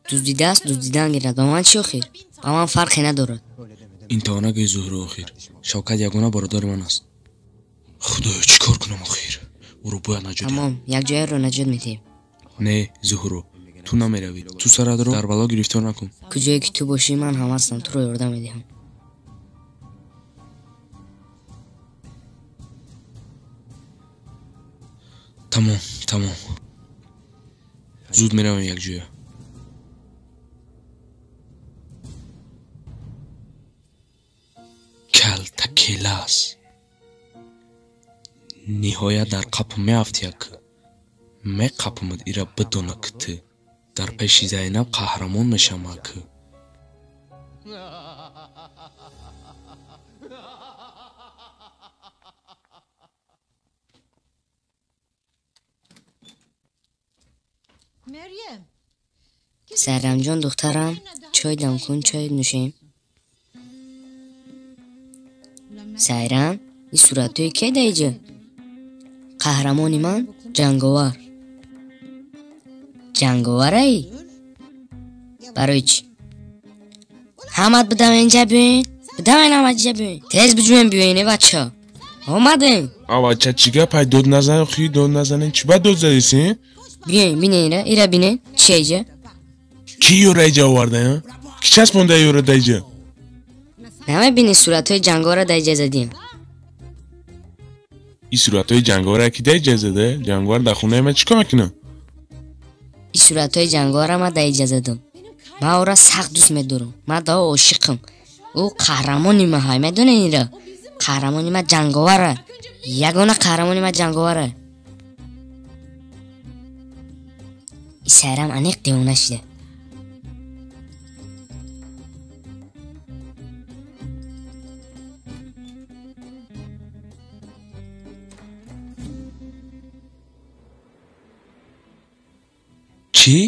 Дуздидааст, дуздидан гирад. Ба ман чӣ охир? Ба ман фарқе надорад. Ин тавр нагӯй, Зуҳро, охир. Шавкат ягона бародари ман аст. Худоё, чӣ кор кунам охир? Ӯро бояд наҷот диҳам. Тамом, якҷояро наҷот медиҳем. Не, Зуҳро, ту намеравӣ. Ту саратро дар бало гирифтор накун. Куҷое ки ту бошӣ, ман ҳам ҳастам, туро ёрдам медиҳам. Тамом, тамом. Зуд меравем якҷоя. Калтакелас. Ниҳоят дар қапм меафти як. Меқапмад ира бидона ки ту дар пеши Зайнаб қаҳрамон мешавам ки. Сайрамҷон, духтарам, чой дам кун, чой нӯшем. Сайрам, ин суратҳои ке дар иҷа? Қаҳрамони ман ҷанговар. Ҷанговараи? Барои чӣ? Ҳамат бидам инҷа биёен, бидам ҳамат инҷа биёен. Тез биҷӯем биёен, э бача. Омадем. А бача, чӣ гапай? Дод назан, хи дод назанен. Чӣ ба дод задиси? Биёен, бинен ира, ира бинен. Чия иҷа? Кӣ ёра иҷа оварда, а? Кӣ часпонда ёра дар иҷа? Намебинӣ суратҳои ҷанговарро дар иҷа задем? Ин суратҳои ҷанговарро ки дар иҷа зада? Ҷанговар дар хонаи ман чӣ кор мекунад? Ин суратҳои ҷанговарро ман дар иҷа задам. Ман ӯро сахт дӯст медорам. Ман дао ошиқам. Ӯ қаҳрамони ман ҳай, медонед инро? Қаҳрамони ман ҷанговара. Ягона қаҳрамони ман ҷанговара. Ин Сайрам аниқ девона шуда. Чӣ?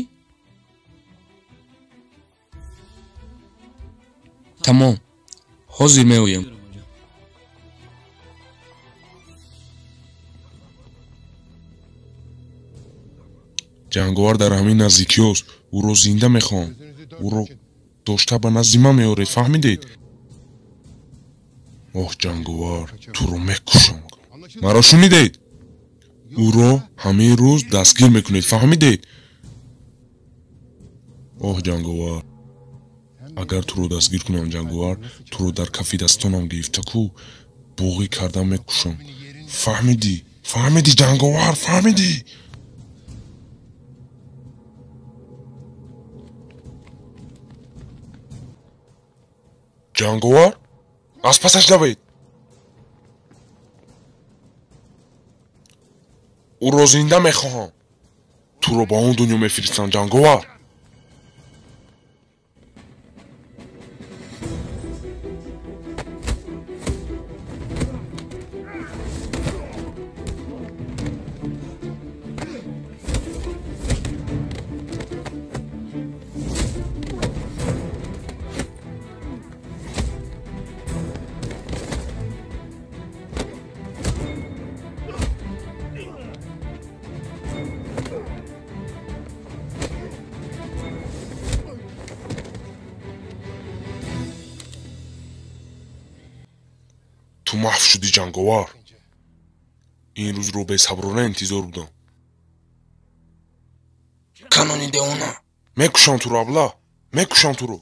Тамом, ҳозир меоям. Ҷанговар дар ҳамин наздикиёст. Ӯро зинда мехоҳам. Ӯро дошта ба назди ман меоред, фаҳмидед? Оҳ, ҷанговар, туро мекушам. Маро шунидед? Ӯро ҳамин рӯз дастгир мекунед, фаҳмидед? Оҳ, ҷанговар, агар туро дастгир кунам, ҷанговар, туро дар кафи дастонам гирифта ку боғӣ карда мекушам. Фаҳмидӣ? Фаҳмидӣ, ҷанговар, фаҳмидӣ? Ҷанговар, аз пасаш давед. Ӯро зинда мехоҳам. Туро ба он дунё мефиристам, ҷанговар. Ту маҳв шудӣ, ҷанговар. Ин рӯзро бесаброна интизор будам. Канони девона! Мекушам туро, абла, мекушам туро.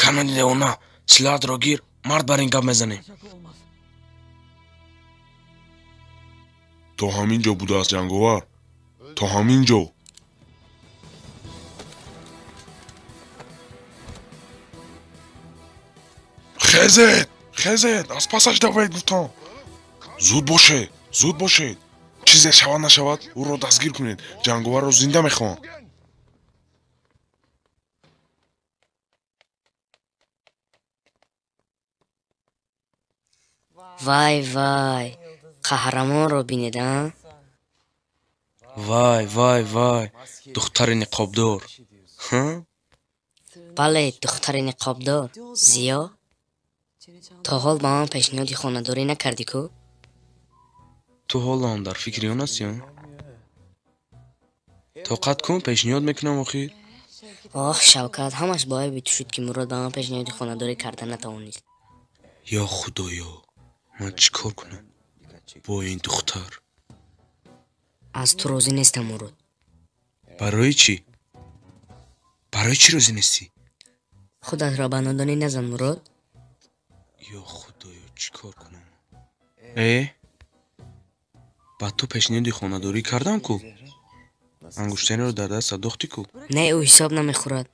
Канони девона, силоҳатро гир, мард бар ин гап мезанем. То ҳамин ҷо будааст, ҷанговар, то ҳамин ҷо. Хезед, хезед, аз пасаш давед, гуфтам. Зуд бошед, зуд бошед. Чизе шавад нашавад, ӯро дастгир кунед. Ҷанговарро зинда мехоҳам. Вай, вай, қаҳрамонро бинед, а? Вай, вай, вай, духтари ниқобдор. Ҳа? Бале, духтари ниқобдор. Зиё? То ҳол ба ман пешниҳоди хонадорӣ накардӣ ку? Ту ҳоло ҳам дар фикри он ҳастӣ, а? Тоқат кун, пешниҳод мекунам охир. Оҳ, Шавкат, ҳамаш бо айби ту шуд, ки Мурод ба ман пешниҳоди хонадорӣ карда натавонист. Ё худоё, ман чӣ кор кунам бо ин духтар? Аз ту розӣ нестам, Мурод. Барои чӣ? Барои чӣ розӣ нестӣ? Худатро ба нодонӣ назан, Мурод. Ё худоё, чӣ кор кунам? Э, ба ту пешниҳоди хонадорӣ кардам ку? Ангуштариро дар даст андохтӣ ку? Не, ӯ ҳисоб намехӯрад.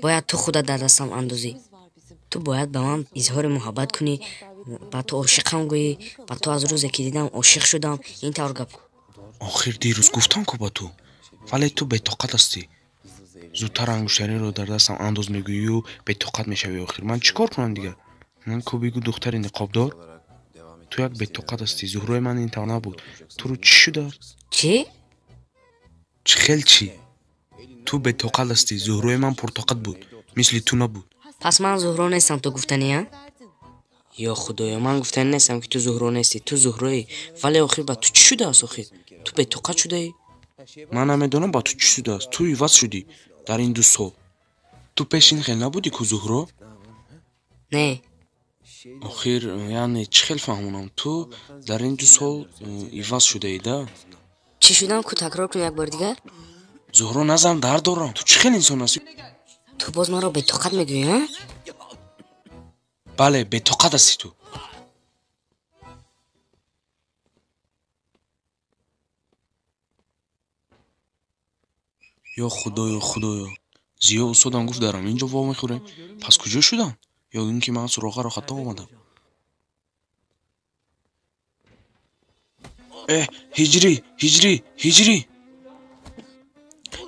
Бояд ту худат дар дастам андозӣ. Ту бояд ба ман изҳори муҳаббат кунӣ, ба ту ошиқам гӯӣ, ба ту аз рӯзе ки дидам ошиқ шудам, ин тавр гап. Охир дирӯз гуфтам ку ба ту, вале ту бетоқат ҳастӣ. Зудтар ангуштариро дар дастам андоз мегӯию бетоқат мешавӣ. Охир ман чӣ кор кунам дигар? Ман ку бигӯ, духтари ниқобдор, ту як бетоқат ҳастӣ. Зуҳрои ман ин тавр набуд. Туро чӣ шудааст? Чӣ? Чӣ хел чӣ? Ту бетоқат ҳастӣ. Зуҳрои ман пуртоқат буд, мисли ту набуд. Пас ман Зуҳро нестам, ту гуфтанӣ, а? Ё худоё, ман гуфтанӣ нестам, ки ту Зуҳро нестӣ. Ту Зуҳроӣ. Вале охир ба ту чӣ шудааст охир? Ту бетоқат шудаӣ? Ман намедонам ба ту чӣ шудааст. Ту иваз шудӣ дар ин 2 сол. Ту пеш ин хел набудӣ ку, Зуҳро? Не. Охир, яъне чӣ хел фаҳмонам? Ту дар ин 2 сол иваз шудаӣ, да? Чӣ шудам ку, такрор кун як бор дигар? Зуҳро, назан, дард дорам. Ту чӣ хел инсон ҳастӣ? Ту боз маро бетоқат мегӯӣ, а? Бале, бетоқат ҳастӣ ту. Ё худоё, худоё. Зиё устодам гуфт дар ҳамин ҷо вомехӯрем. Пас куҷо шудам? Ё ин ки ман суроғаро хато омадам? Э, ҳиҷрӣ, ҳиҷрӣ, ҳиҷрӣ.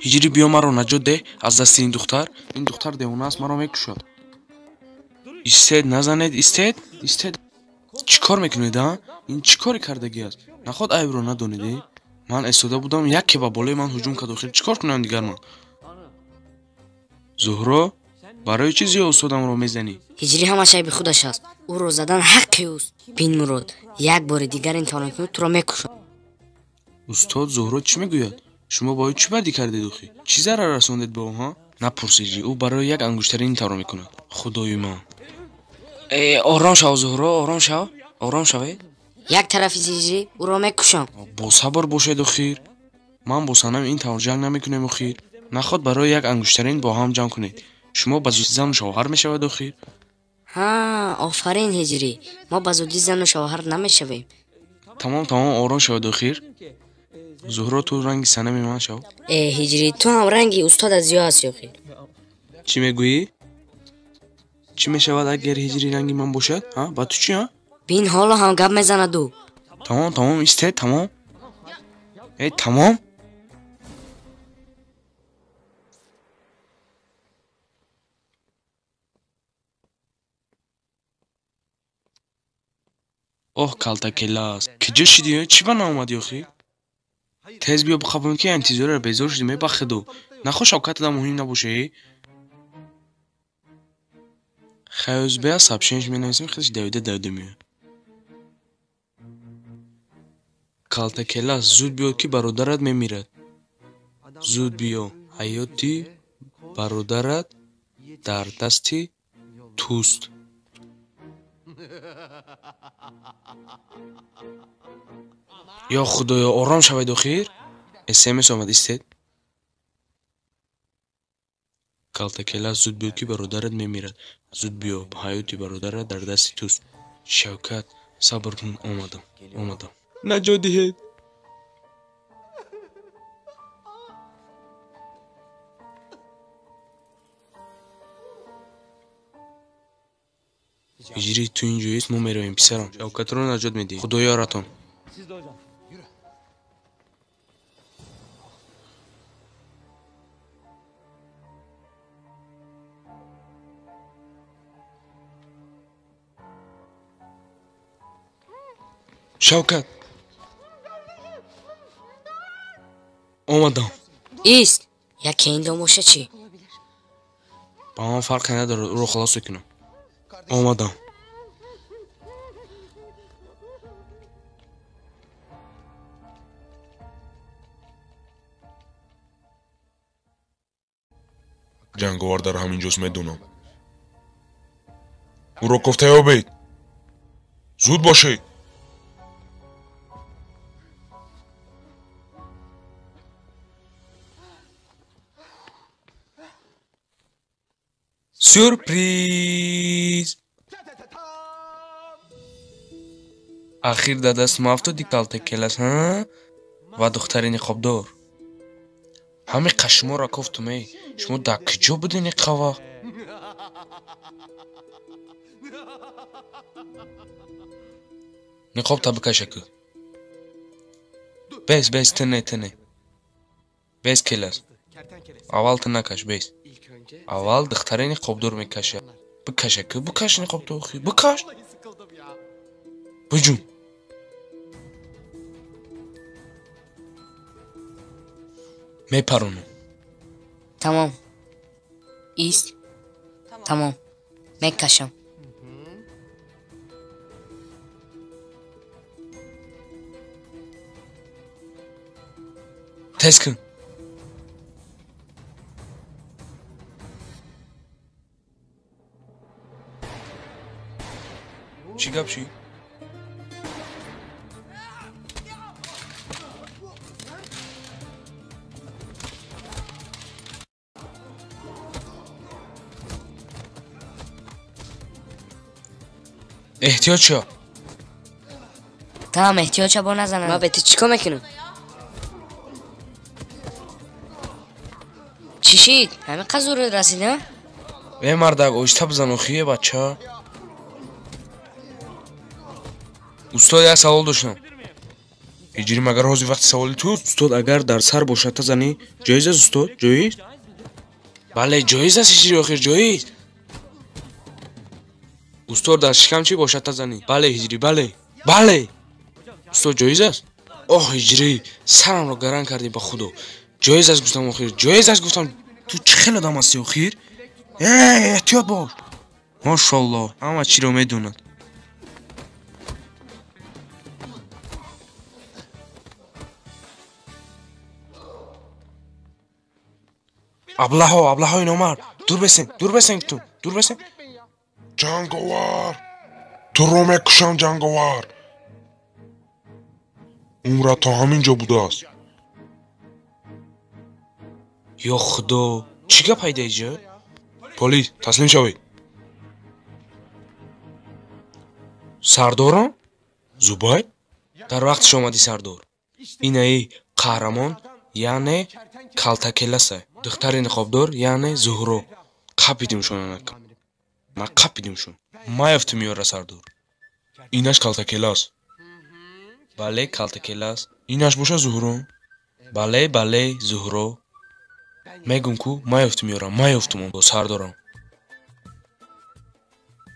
Ҳиҷрӣ, биё маро наҷот деҳ аз дасти ин духтар. Ин духтар девона аст, маро мекушад. Истед, назанед, истед, истед. Чӣ кор мекунед, а? Ин чӣ коре кардагӣ аст? Наход айбро надонед, э? Ман истода будам, яке ба болои ман ҳуҷум кард. Охир чӣ кор кунам дигар ман? Зуҳро, барои чӣ Зиё устодамро мезанӣ? Ҳиҷрӣ ҳамаш айби худаш аст. Ӯро задан ҳаққи ӯст. Бин Мурод, як бори дигар ин тавр накунӣ, туро мекушам. Устод, Зуҳро чӣ мегӯяд? Шумо бо ӯ чӣ бадӣ кардед охӣ? Чӣ зарар расондед ба ӯ, ҳа? Напурс Ҳиҷрӣ, ӯ барои як ангуштарин ин тавр мекунад. Худои ман. Ором шав Зуҳро, ором шав, ором шавед. Як тарафи ҳиҷрӣ, ӯро мекушам. Бо сабр бошед охир. Ман бо Санам ин тавр ҷанг намекунем охир. Наход барои як ангуштарин бо ҳам ҷанг кунед. Шумо ба зудӣ зану шавҳар мешавед охир. Ҳа, офарин Ҳиҷрӣ, мо ба зудӣ зану шавҳар намешавем. Тамом, тамом, ором шавед охир. Зуҳро, ту ранги Санами ман шав. Э, Ҳиҷрӣ, ту ҳам ранги устодат Зиё ҳастӣ охир. Чӣ мегӯӣ? Чӣ мешавад агар Ҳиҷрӣ ранги ман бошад? Ҳа, ба ту чӣ, ҳа? Бин, ҳоло ҳам гап мезанад ӯ. Тамом, тамом, истед, тамом. Э, тамом. Оҳ, калтакелас, киҷо шидӣ? Чӣ ба наомадӣ охӣ? Тез биё бихабон, ки интизорро безор шудӣ, мебахеду. Нахоҳ Шавкатада муҳим набоша, э? Хайозбея сообщенияш менависем, хелаш давида давида меояд. Калтакелас, зуд биё, ки бародарат мемирад. Зуд биё, ҳаёти бародарат дар дасти туст. Ё Худоё, ором шавед охир. СМС омад, истед. Калтакелас, зуд биё, ки бародарат мемирад. Зуд биё, ҳаёти бародарат дар дасти туст. Шавкат, сабр кун, омадам, омадам. Наҷот диҳед. Ҳиҷрӣ, ту ин ҷоист, мо меравем, писарам. Шавкатро наҷот медиҳем. Худо ёратон. Шавкат, омадам. Ист, яке ин дом боша чӣ? Ба ман фарқе надорад, ӯро халос мекунам. Омадам. Ҷанговар дар ҳамин ҷост, медонам. Ӯро кофта ёбед. Зуд бошед. Сюрприз! Ахир дар даст ма афтоди калтакелас, ҳа? Ва духтари ниқобдор. Ҳамин қа шуморо кофтум, эй. Шумо дар куҷо будед ин қа вақт? Ниқобта бикаша ку. Бес, бес, ту не, ту не. Бес келас. Аввал ту накаш, бес. Аввал духтари ниқобдор мекаша. Бикаша ку, бикаш ниқобто охи, бикаш. Биҷун. Мепаронам. Тамом. Ист. Тамом. Мекашам. Тез кун. Чӣ гап шид? Эҳтиёт шав. Тамом, эҳтиёт шав, бо назанам. Ман бе ту чӣ кор мекунам? Чӣ шид? Ҳамин қа зур расид, ҳа? Э, мардак, оҳиста бизан охи, э бача. Устод, як савол доштам. Ҳиҷрӣ, магар ҳозир вақти саволи туст? Устод, агар дар сар бошад тазанӣ, ҷоиз аст, устод? Ҷоиз? Бале, ҷоиз аст, ҳиҷрӣ, охир ҷоиз. Устод, дар шикам чӣ бошад тазанӣ? Бале, ҳиҷрӣ, бале. Бале. Устод, ҷоиз аст? Оҳ, ҳиҷрӣ, сарамро гаран кардӣ ба худо. Ҷоиз аст гуфтам охир, ҷоиз аст гуфтам. Ту чӣ хел одам ҳастӣ охир? Эҳтиёт бош. Мошаллоҳ, ҳама чиро медонад. Аблаҳо, аблаҳои номард, дур бесен, дур бесен ту, дур бесен. Ҷанговар, туро мекушам, ҷанговар. Умрат то ҳамин ҷо будааст. Ё худо, чӣ гап ҳайда иҷа? Полис, таслим шавед. Сардорам? Зубай? Дар вақтиш омадӣ, сардор. Инаи қаҳрамон, яъне калтакеласа. Духтари ниқобдор, яъне Зуҳро. Қапидимшон анак. Ман қапидимшон. Маёфтим ёра, сардор. Инаш калтакелас. Бале, калтакелас. Инаш боша Зуҳро? Бале, бале, Зуҳро. Мегум ку, маёфтим ёра, маёфтим бо сардорам.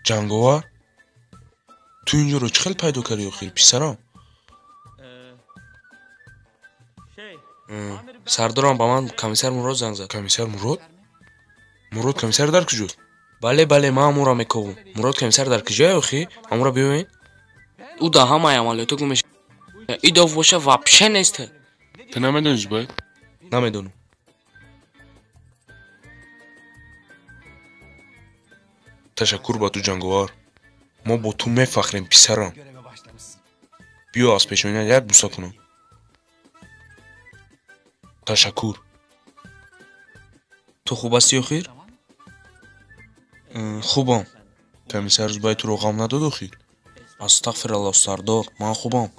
Ҷанговар, ту инҷоро чӣ хел пайдо кардӣ охир, писарам? Сардорам, ба ман комиссар Мурод занг зад. Комиссар Мурод? Мурод комиссар дар куҷост? Бале, бале, ман ҳамонро мековам. Мурод комиссар дар куҷое охи? Ҳамонро биёен. Ӯ дар ҳамаи амалиётҳо гум мешавад. Идов боша вообще нест. Ту намедонӣ, Зубайр? Намедонам. Ташаккур ба ту, ҷанговар. Мо бо ту мефахрем, писарам. Биё аз пешоният як буса кунам. Ташаккур. Ту хуб ҳастӣ охир? Хубам. Комиссар Зубайр туро ғам надод охир? Астағфираллоҳ, сардор, ман хубам.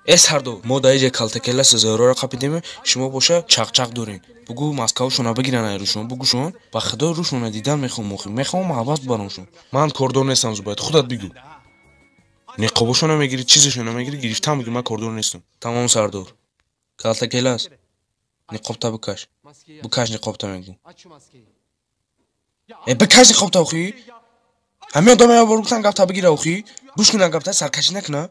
Э сардор, мо дар иҷа калтакеласа Зуҳрора қапидем, шумо боша чақчақ дорем. Бугӯ маскавшона бигиран айрӯшон, бугӯшон. Ба худо рӯшона дидан мехоҳам охир, мехоҳам маҳбас бибарамшон. Ман кордор нестам, Зубайр, худат бигӯ. Ниқобошона мегирӣ, чизешона мегирӣ, гирифтам бигӯ, ман кордор нестам. Тамом, сардор. Калтакелас, ниқобта бикаш. Бикаш ниқобта мегӯ. Э бикаш ниқобта охи. Ҳамин одам я бор гуфтан гапта бигира охи. Гӯш кунан гапта, саркашӣ накуна.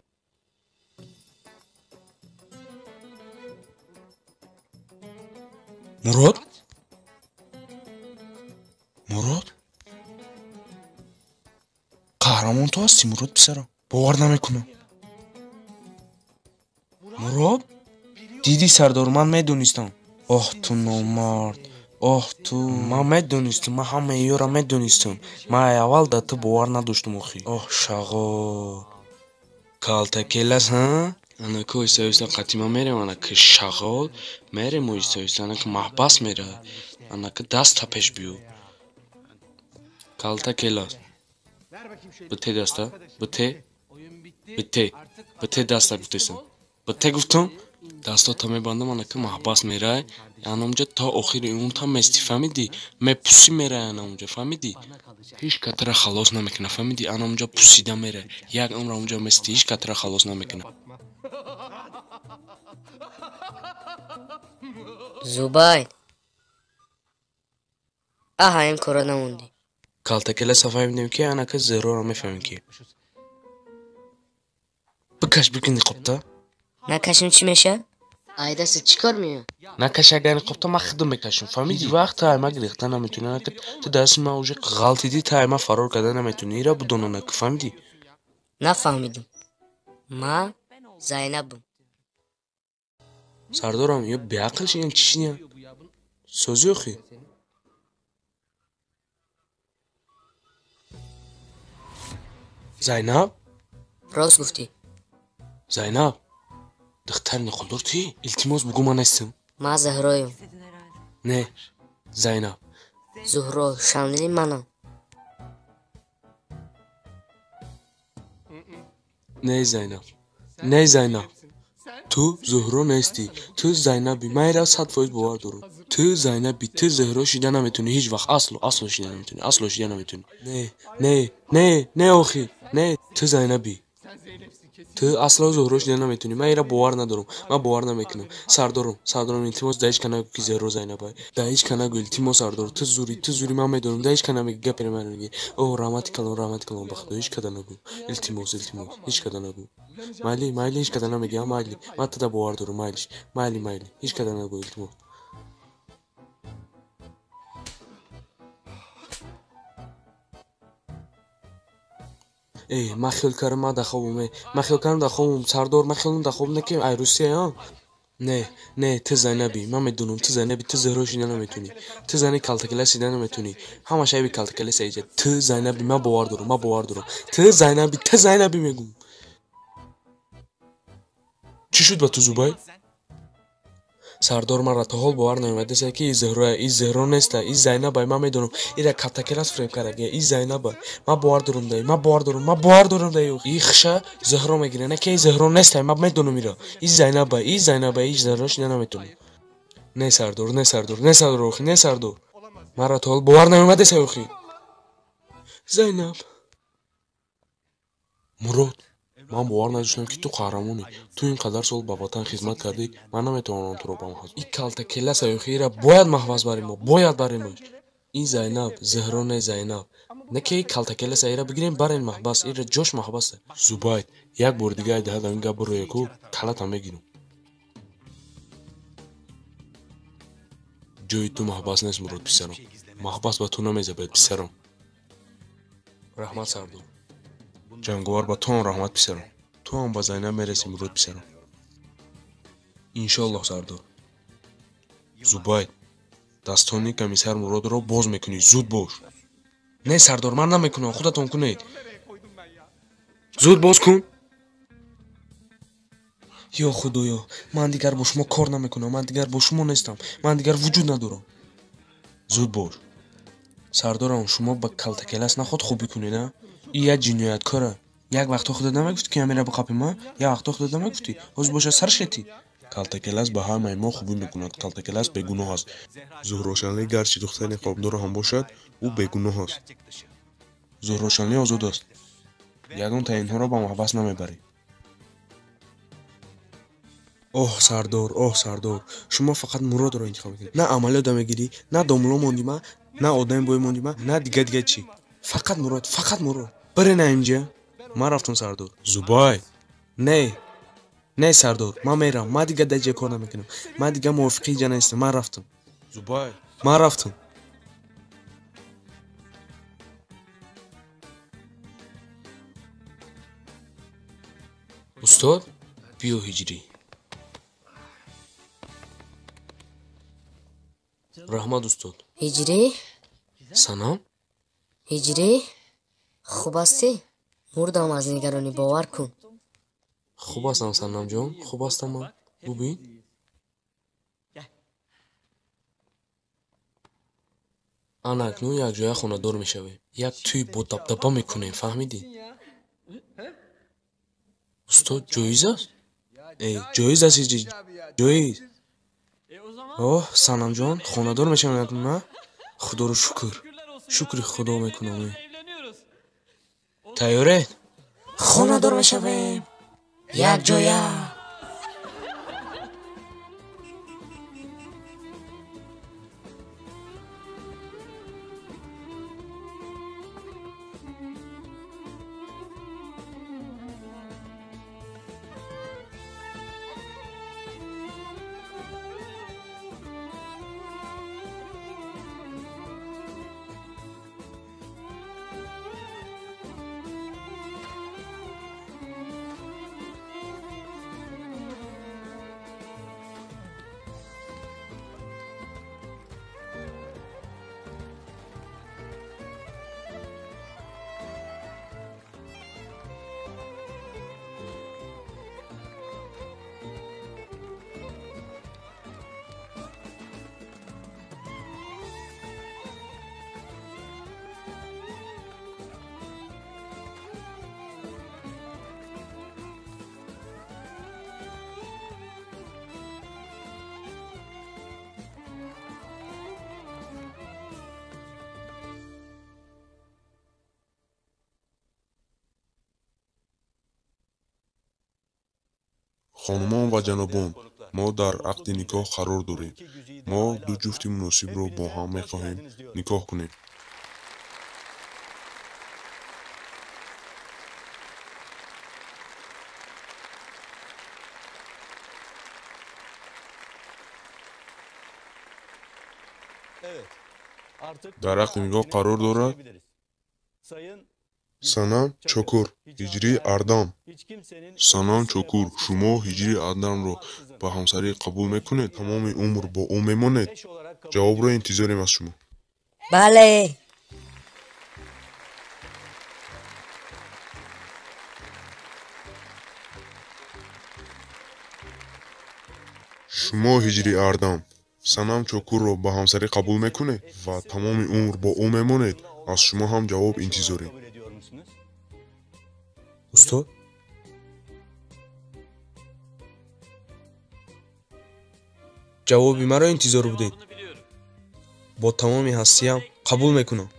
Мурод? Мурод? Қаҳрамон ту ҳастӣ, Мурод писарам. Бовар намекунам. Мурод? Дидӣ, сардор, ман медонистам. Оҳ ту номард. Оҳ ту, ман медонистам, ман ҳамаи ёро медонистам. Ман аввал да ту бовар надоштам охи. Оҳ шағол. Калтакелас, ҳа? Анака оҳиста оҳиста қатима мерем, анака шағол мерем оҳиста оҳиста, анака маҳбас мера. Анака даста пеш биё. Калтакелас. Бите даста, бите, бите, бите даста гуфтесам. Бите гуфтам, дастота мебандам, анака маҳбас мерай. Анамҷа то охири умрта мести, фаҳмидӣ? Мепусӣ мерай анамҷа, фаҳмидӣ? Ҳеҷ катра халос намекуна, фаҳмидӣ? Анамҷа пусида мерай. Як умр онҷа мести, ҳеҷ катра халос намекуна. Зубайр, аҳа ин кора намондӣ. Калтакеласа фаҳмидем ки анака Зуҳроро мефаҳмем ки. Бикаш, бикин ниқобта. Накашим чӣ мешавад? Айдаста чӣ кор меояд? Накаш агар ниқобта, ман худам мекашам, фаҳмидӣ? Вақт та айма гирехта наметонӣ, анака ту дасти ман уже ғалтидӣ, та айма фарор карда наметонӣ. Ира будон анака, фаҳмидӣ? Нафаҳмидам. Ман Зайнабам. Сардорам, ё беақл шиян, чӣ шиян? Созӣ охи? Зайнаб? Рост гуфтӣ. Зайнаб, духтари ниқобдор тӣ? Илтимос бугӯ ман нестам. Ман Зуҳроям. Не, Зайнаб. Зуҳро, шамдили манам. Не, Зайнаб. Не, Зайнаб. Ту Зуҳро нестӣ. Ту Зайнабӣ. Ман инро 100% бовар дорам. Ту Зайнабӣ. Ту Зуҳро шида наметонӣ ҳеҷ вақт. Асло, асло шида наметонӣ. Асло шида наметонӣ. Не, не, не, не охир. Не, ту Зайнабӣ. Ту асло Зуҳро шида наметонӣ. Ман инро бовар надорам. Ман бовар намекунам. Сардорам, сардорам, илтимос, да ҳеҷ ка нагӯ ки Зуҳро Зайнаб. Да ҳеҷ ка нагӯ, илтимос, сардор. Ту зурӣ, ту зурӣ, ман медонам. Да ҳеҷ ка намегӣ, гапе маро мегӣ. О, раҳмати калон, раҳмати калон, ба худо, ҳеҷ када нагӯ. Илтимос, илтимос, ҳеҷ када нагӯ. Майли, майли, ҳеҷ када намегӣ, а майли. Ман туда бовар дорам, майлиш. Майли, майли, ҳеҷ када нагӯ, илтимос. Э, ман хиёл кардам, ман дар хобам. Э, ман хиёл кардам дар хобам, сардор, ман хиёлам дар хобам, не ки ай Русия, не, не, ту Зайнабӣ, ман медонам, ту Зайнабӣ, ту Зуҳро шида наметонӣ. Ту зани калтакела шида наметонӣ. Ҳамаш айби калтакеласа иҷа. Ту Зайнабӣ, ман бовар дорам, ман бовар дорам. Ту Зайнабӣ, ту Зайнабӣ мегӯм. Чӣ шуд ба ту, Зубай? Сардор, манра то ҳол бовар наомадааст, ки и Зуҳроя, и Зуҳро неста, и Зайнабай, ман медонам, ира калтакелас фиреб кардагия, и Зайнабай. Ман бовар дорам даи, ман бовар дорам, ман бовар дорам даи. И хиша Зуҳро мегира, не ки и Зуҳро неста, ман медонам ира. И Зайнабай, и Зайнабай, и Зуҳро шида наметонам. Не сардор, не сардор, не сардор, охи, не сардор. Манра то ҳол бовар наомадааст, охи. Зайнаб. Мурод, ман бовар надоштам, ки ту қаҳрамонӣ. Ту ин қадар сол ба ватан хизмат кардӣ, ман наметавонам туро ба маҳбас. И калтакеласа, охи, ира бояд маҳбас барем мо, бояд баремаш. Ин Зайнаб, Зуҳро не, Зайнаб. Не ки калтакеласа, ира бигирем барем маҳбас, ира ҷош маҳбаса. Зубайд, як бори дига айдаҳад ин гап бирӯя ку, калатам мегирам. Ҷои ту маҳбас нест, Мурод писарам. Маҳбас ба ту намезабад, писарам. Раҳмат, сардор. Ҷанговар, ба туам раҳмат, писарам. Ту ҳам ба Зайнаб мерасӣ, Мурод писарам. Иншоаллоҳ, сардор. Зубайд, дастони комиссар Муродро боз мекунӣ, зуд бош. Не, сардор, ман намекунам, худатон кунед. Зуд боз кун. Ё худоё, ман дигар бо шумо кор намекунам, ман дигар бо шумо нестам, ман дигар вуҷуд надорам. Зуд бош. Сардорам, шумо ба калтакелас наход хубӣ кунед, а? И як ҷинояткора. Як вақто худат намегуфтӣ, ки ҳамера биқапем, а? Як вақто худат намегуфтӣ? Ҳозир боша сар шетӣ. Калтакелас ба ҳамаи мо хубӣ мекунад. Калтакелас бегуноҳ аст. Зуҳрошанлӣ гарчи духтари ниқобдор ҳам бошад, ӯ бегуноҳ аст. Зуҳрошанлӣ озод аст. Ягон таинҳоро ба маҳбас намебарӣ. Оҳ, сардор, оҳ, сардор, шумо фақат Муродро интихоб мекунед. На амалиёта мегирӣ, на домло мондима, на одами бой мондима, на дига дига чӣ. Фақат Мурод, фақат Мурод. Бире на инҷа. Ман рафтам, сардор. Зубай. Не. Не, сардор, ман мерам. Ман дига дар ҷа кор намекунам. Ман дига мувофиқи инҷа нестам. Ман рафтам. Зубай. Ман рафтам. Устод, биё ҳиҷрӣ. Раҳмат, устод. Ҳиҷрӣ? Санам? Ҳиҷрӣ? Хуб ҳастӣ? Мурдам аз нигаронӣ, бовар кун. Хуб ҳастам, Санамҷон, хуб ҳастам ман. Бубин. Ана акнун якҷоя хонадор мешавем. Як тӯй бо дабдаба мекунем, фаҳмидӣ? Устод, ҷоиз аст? Э, ҷоиз аст, ҳиҷрӣ, ҷоиз. Оҳ, Санамҷон, хонадор мешавем акнун, а? Худоро шукр. Шукри Худо мекунам. Тайёред? Хонадор мешавем. Якҷоя. Хонумон ва ҷанобон, мо дар ақди никоҳ қарор дорем. Мо ду ҷуфти муносибро бо ҳам мехоҳем никоҳ кунем. Дар ақди никоҳ қарор дорад Санам Чокур, Ҳиҷрӣ Ардам. Санам Чокур, шумо Ҳиҷрӣ Ардамро ба ҳамсарӣ қабул мекунед? Тамоми умр бо ӯ мемонед? Ҷавобро интизорем аз шумо. Бале. Шумо Ҳиҷрӣ Ардам, Санам Чокурро ба ҳамсарӣ қабул мекунед ва тамоми умр бо ӯ мемонед? Аз шумо ҳам ҷавоб интизорем. Устод? Ҷавоби маро интизор будед? Бо тамоми ҳастиям қабул мекунам.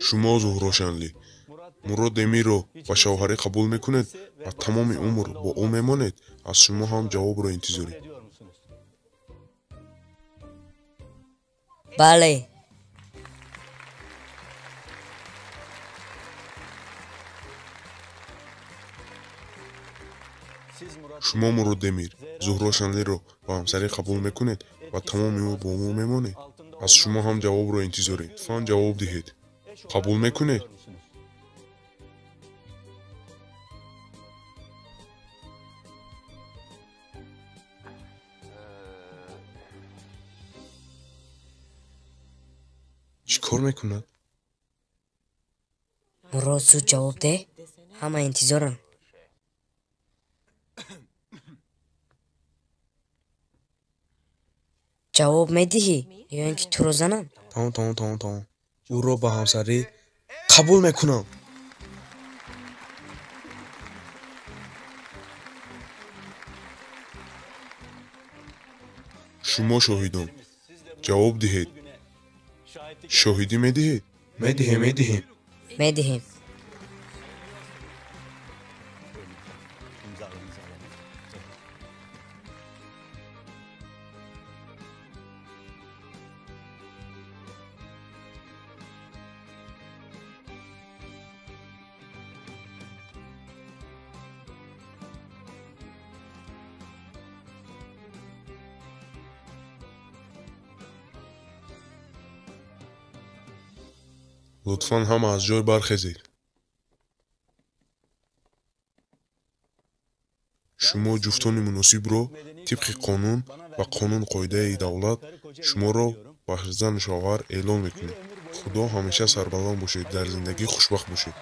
Шумо Зуҳрошанлӣ, Мурод Демирро ба шавҳарӣ қабул мекунед ва тамоми умр бо ӯ мемонед? Аз шумо ҳам ҷавобро интизорем. Бале. Шумо Мурод Демир, Зуҳрошанлиро ба ҳамсарӣ қабул мекунед ва тамоми умр бо ӯ мемонед? Аз шумо ҳам ҷавобро интизорем. Лутфан ҷавоб диҳед. Қабул мекунед? Чӣ кор мекунад? Мурод, зуд ҷавоб деҳ, ҳама интизоранд. Ҷавоб медиҳӣ ё ин ки туро занам? Тамом, тамом, тамом, тамом. Ӯро ба ҳамсарӣ қабул мекунам. Шумо шоҳидон, ҷавоб диҳед. Шоҳидӣ медиҳед? Медиҳем, медиҳем. Медиҳем. Лутфан ҳама аз ҷой бархезед. Шумо ҷуфтони муносибро тибқи қонун ва қонун-қоидаи давлат шуморо ба зану шавҳар эълон мекунем. Худо ҳамеша сарбаланд бошед, дар зиндагӣ хушбахт бошед.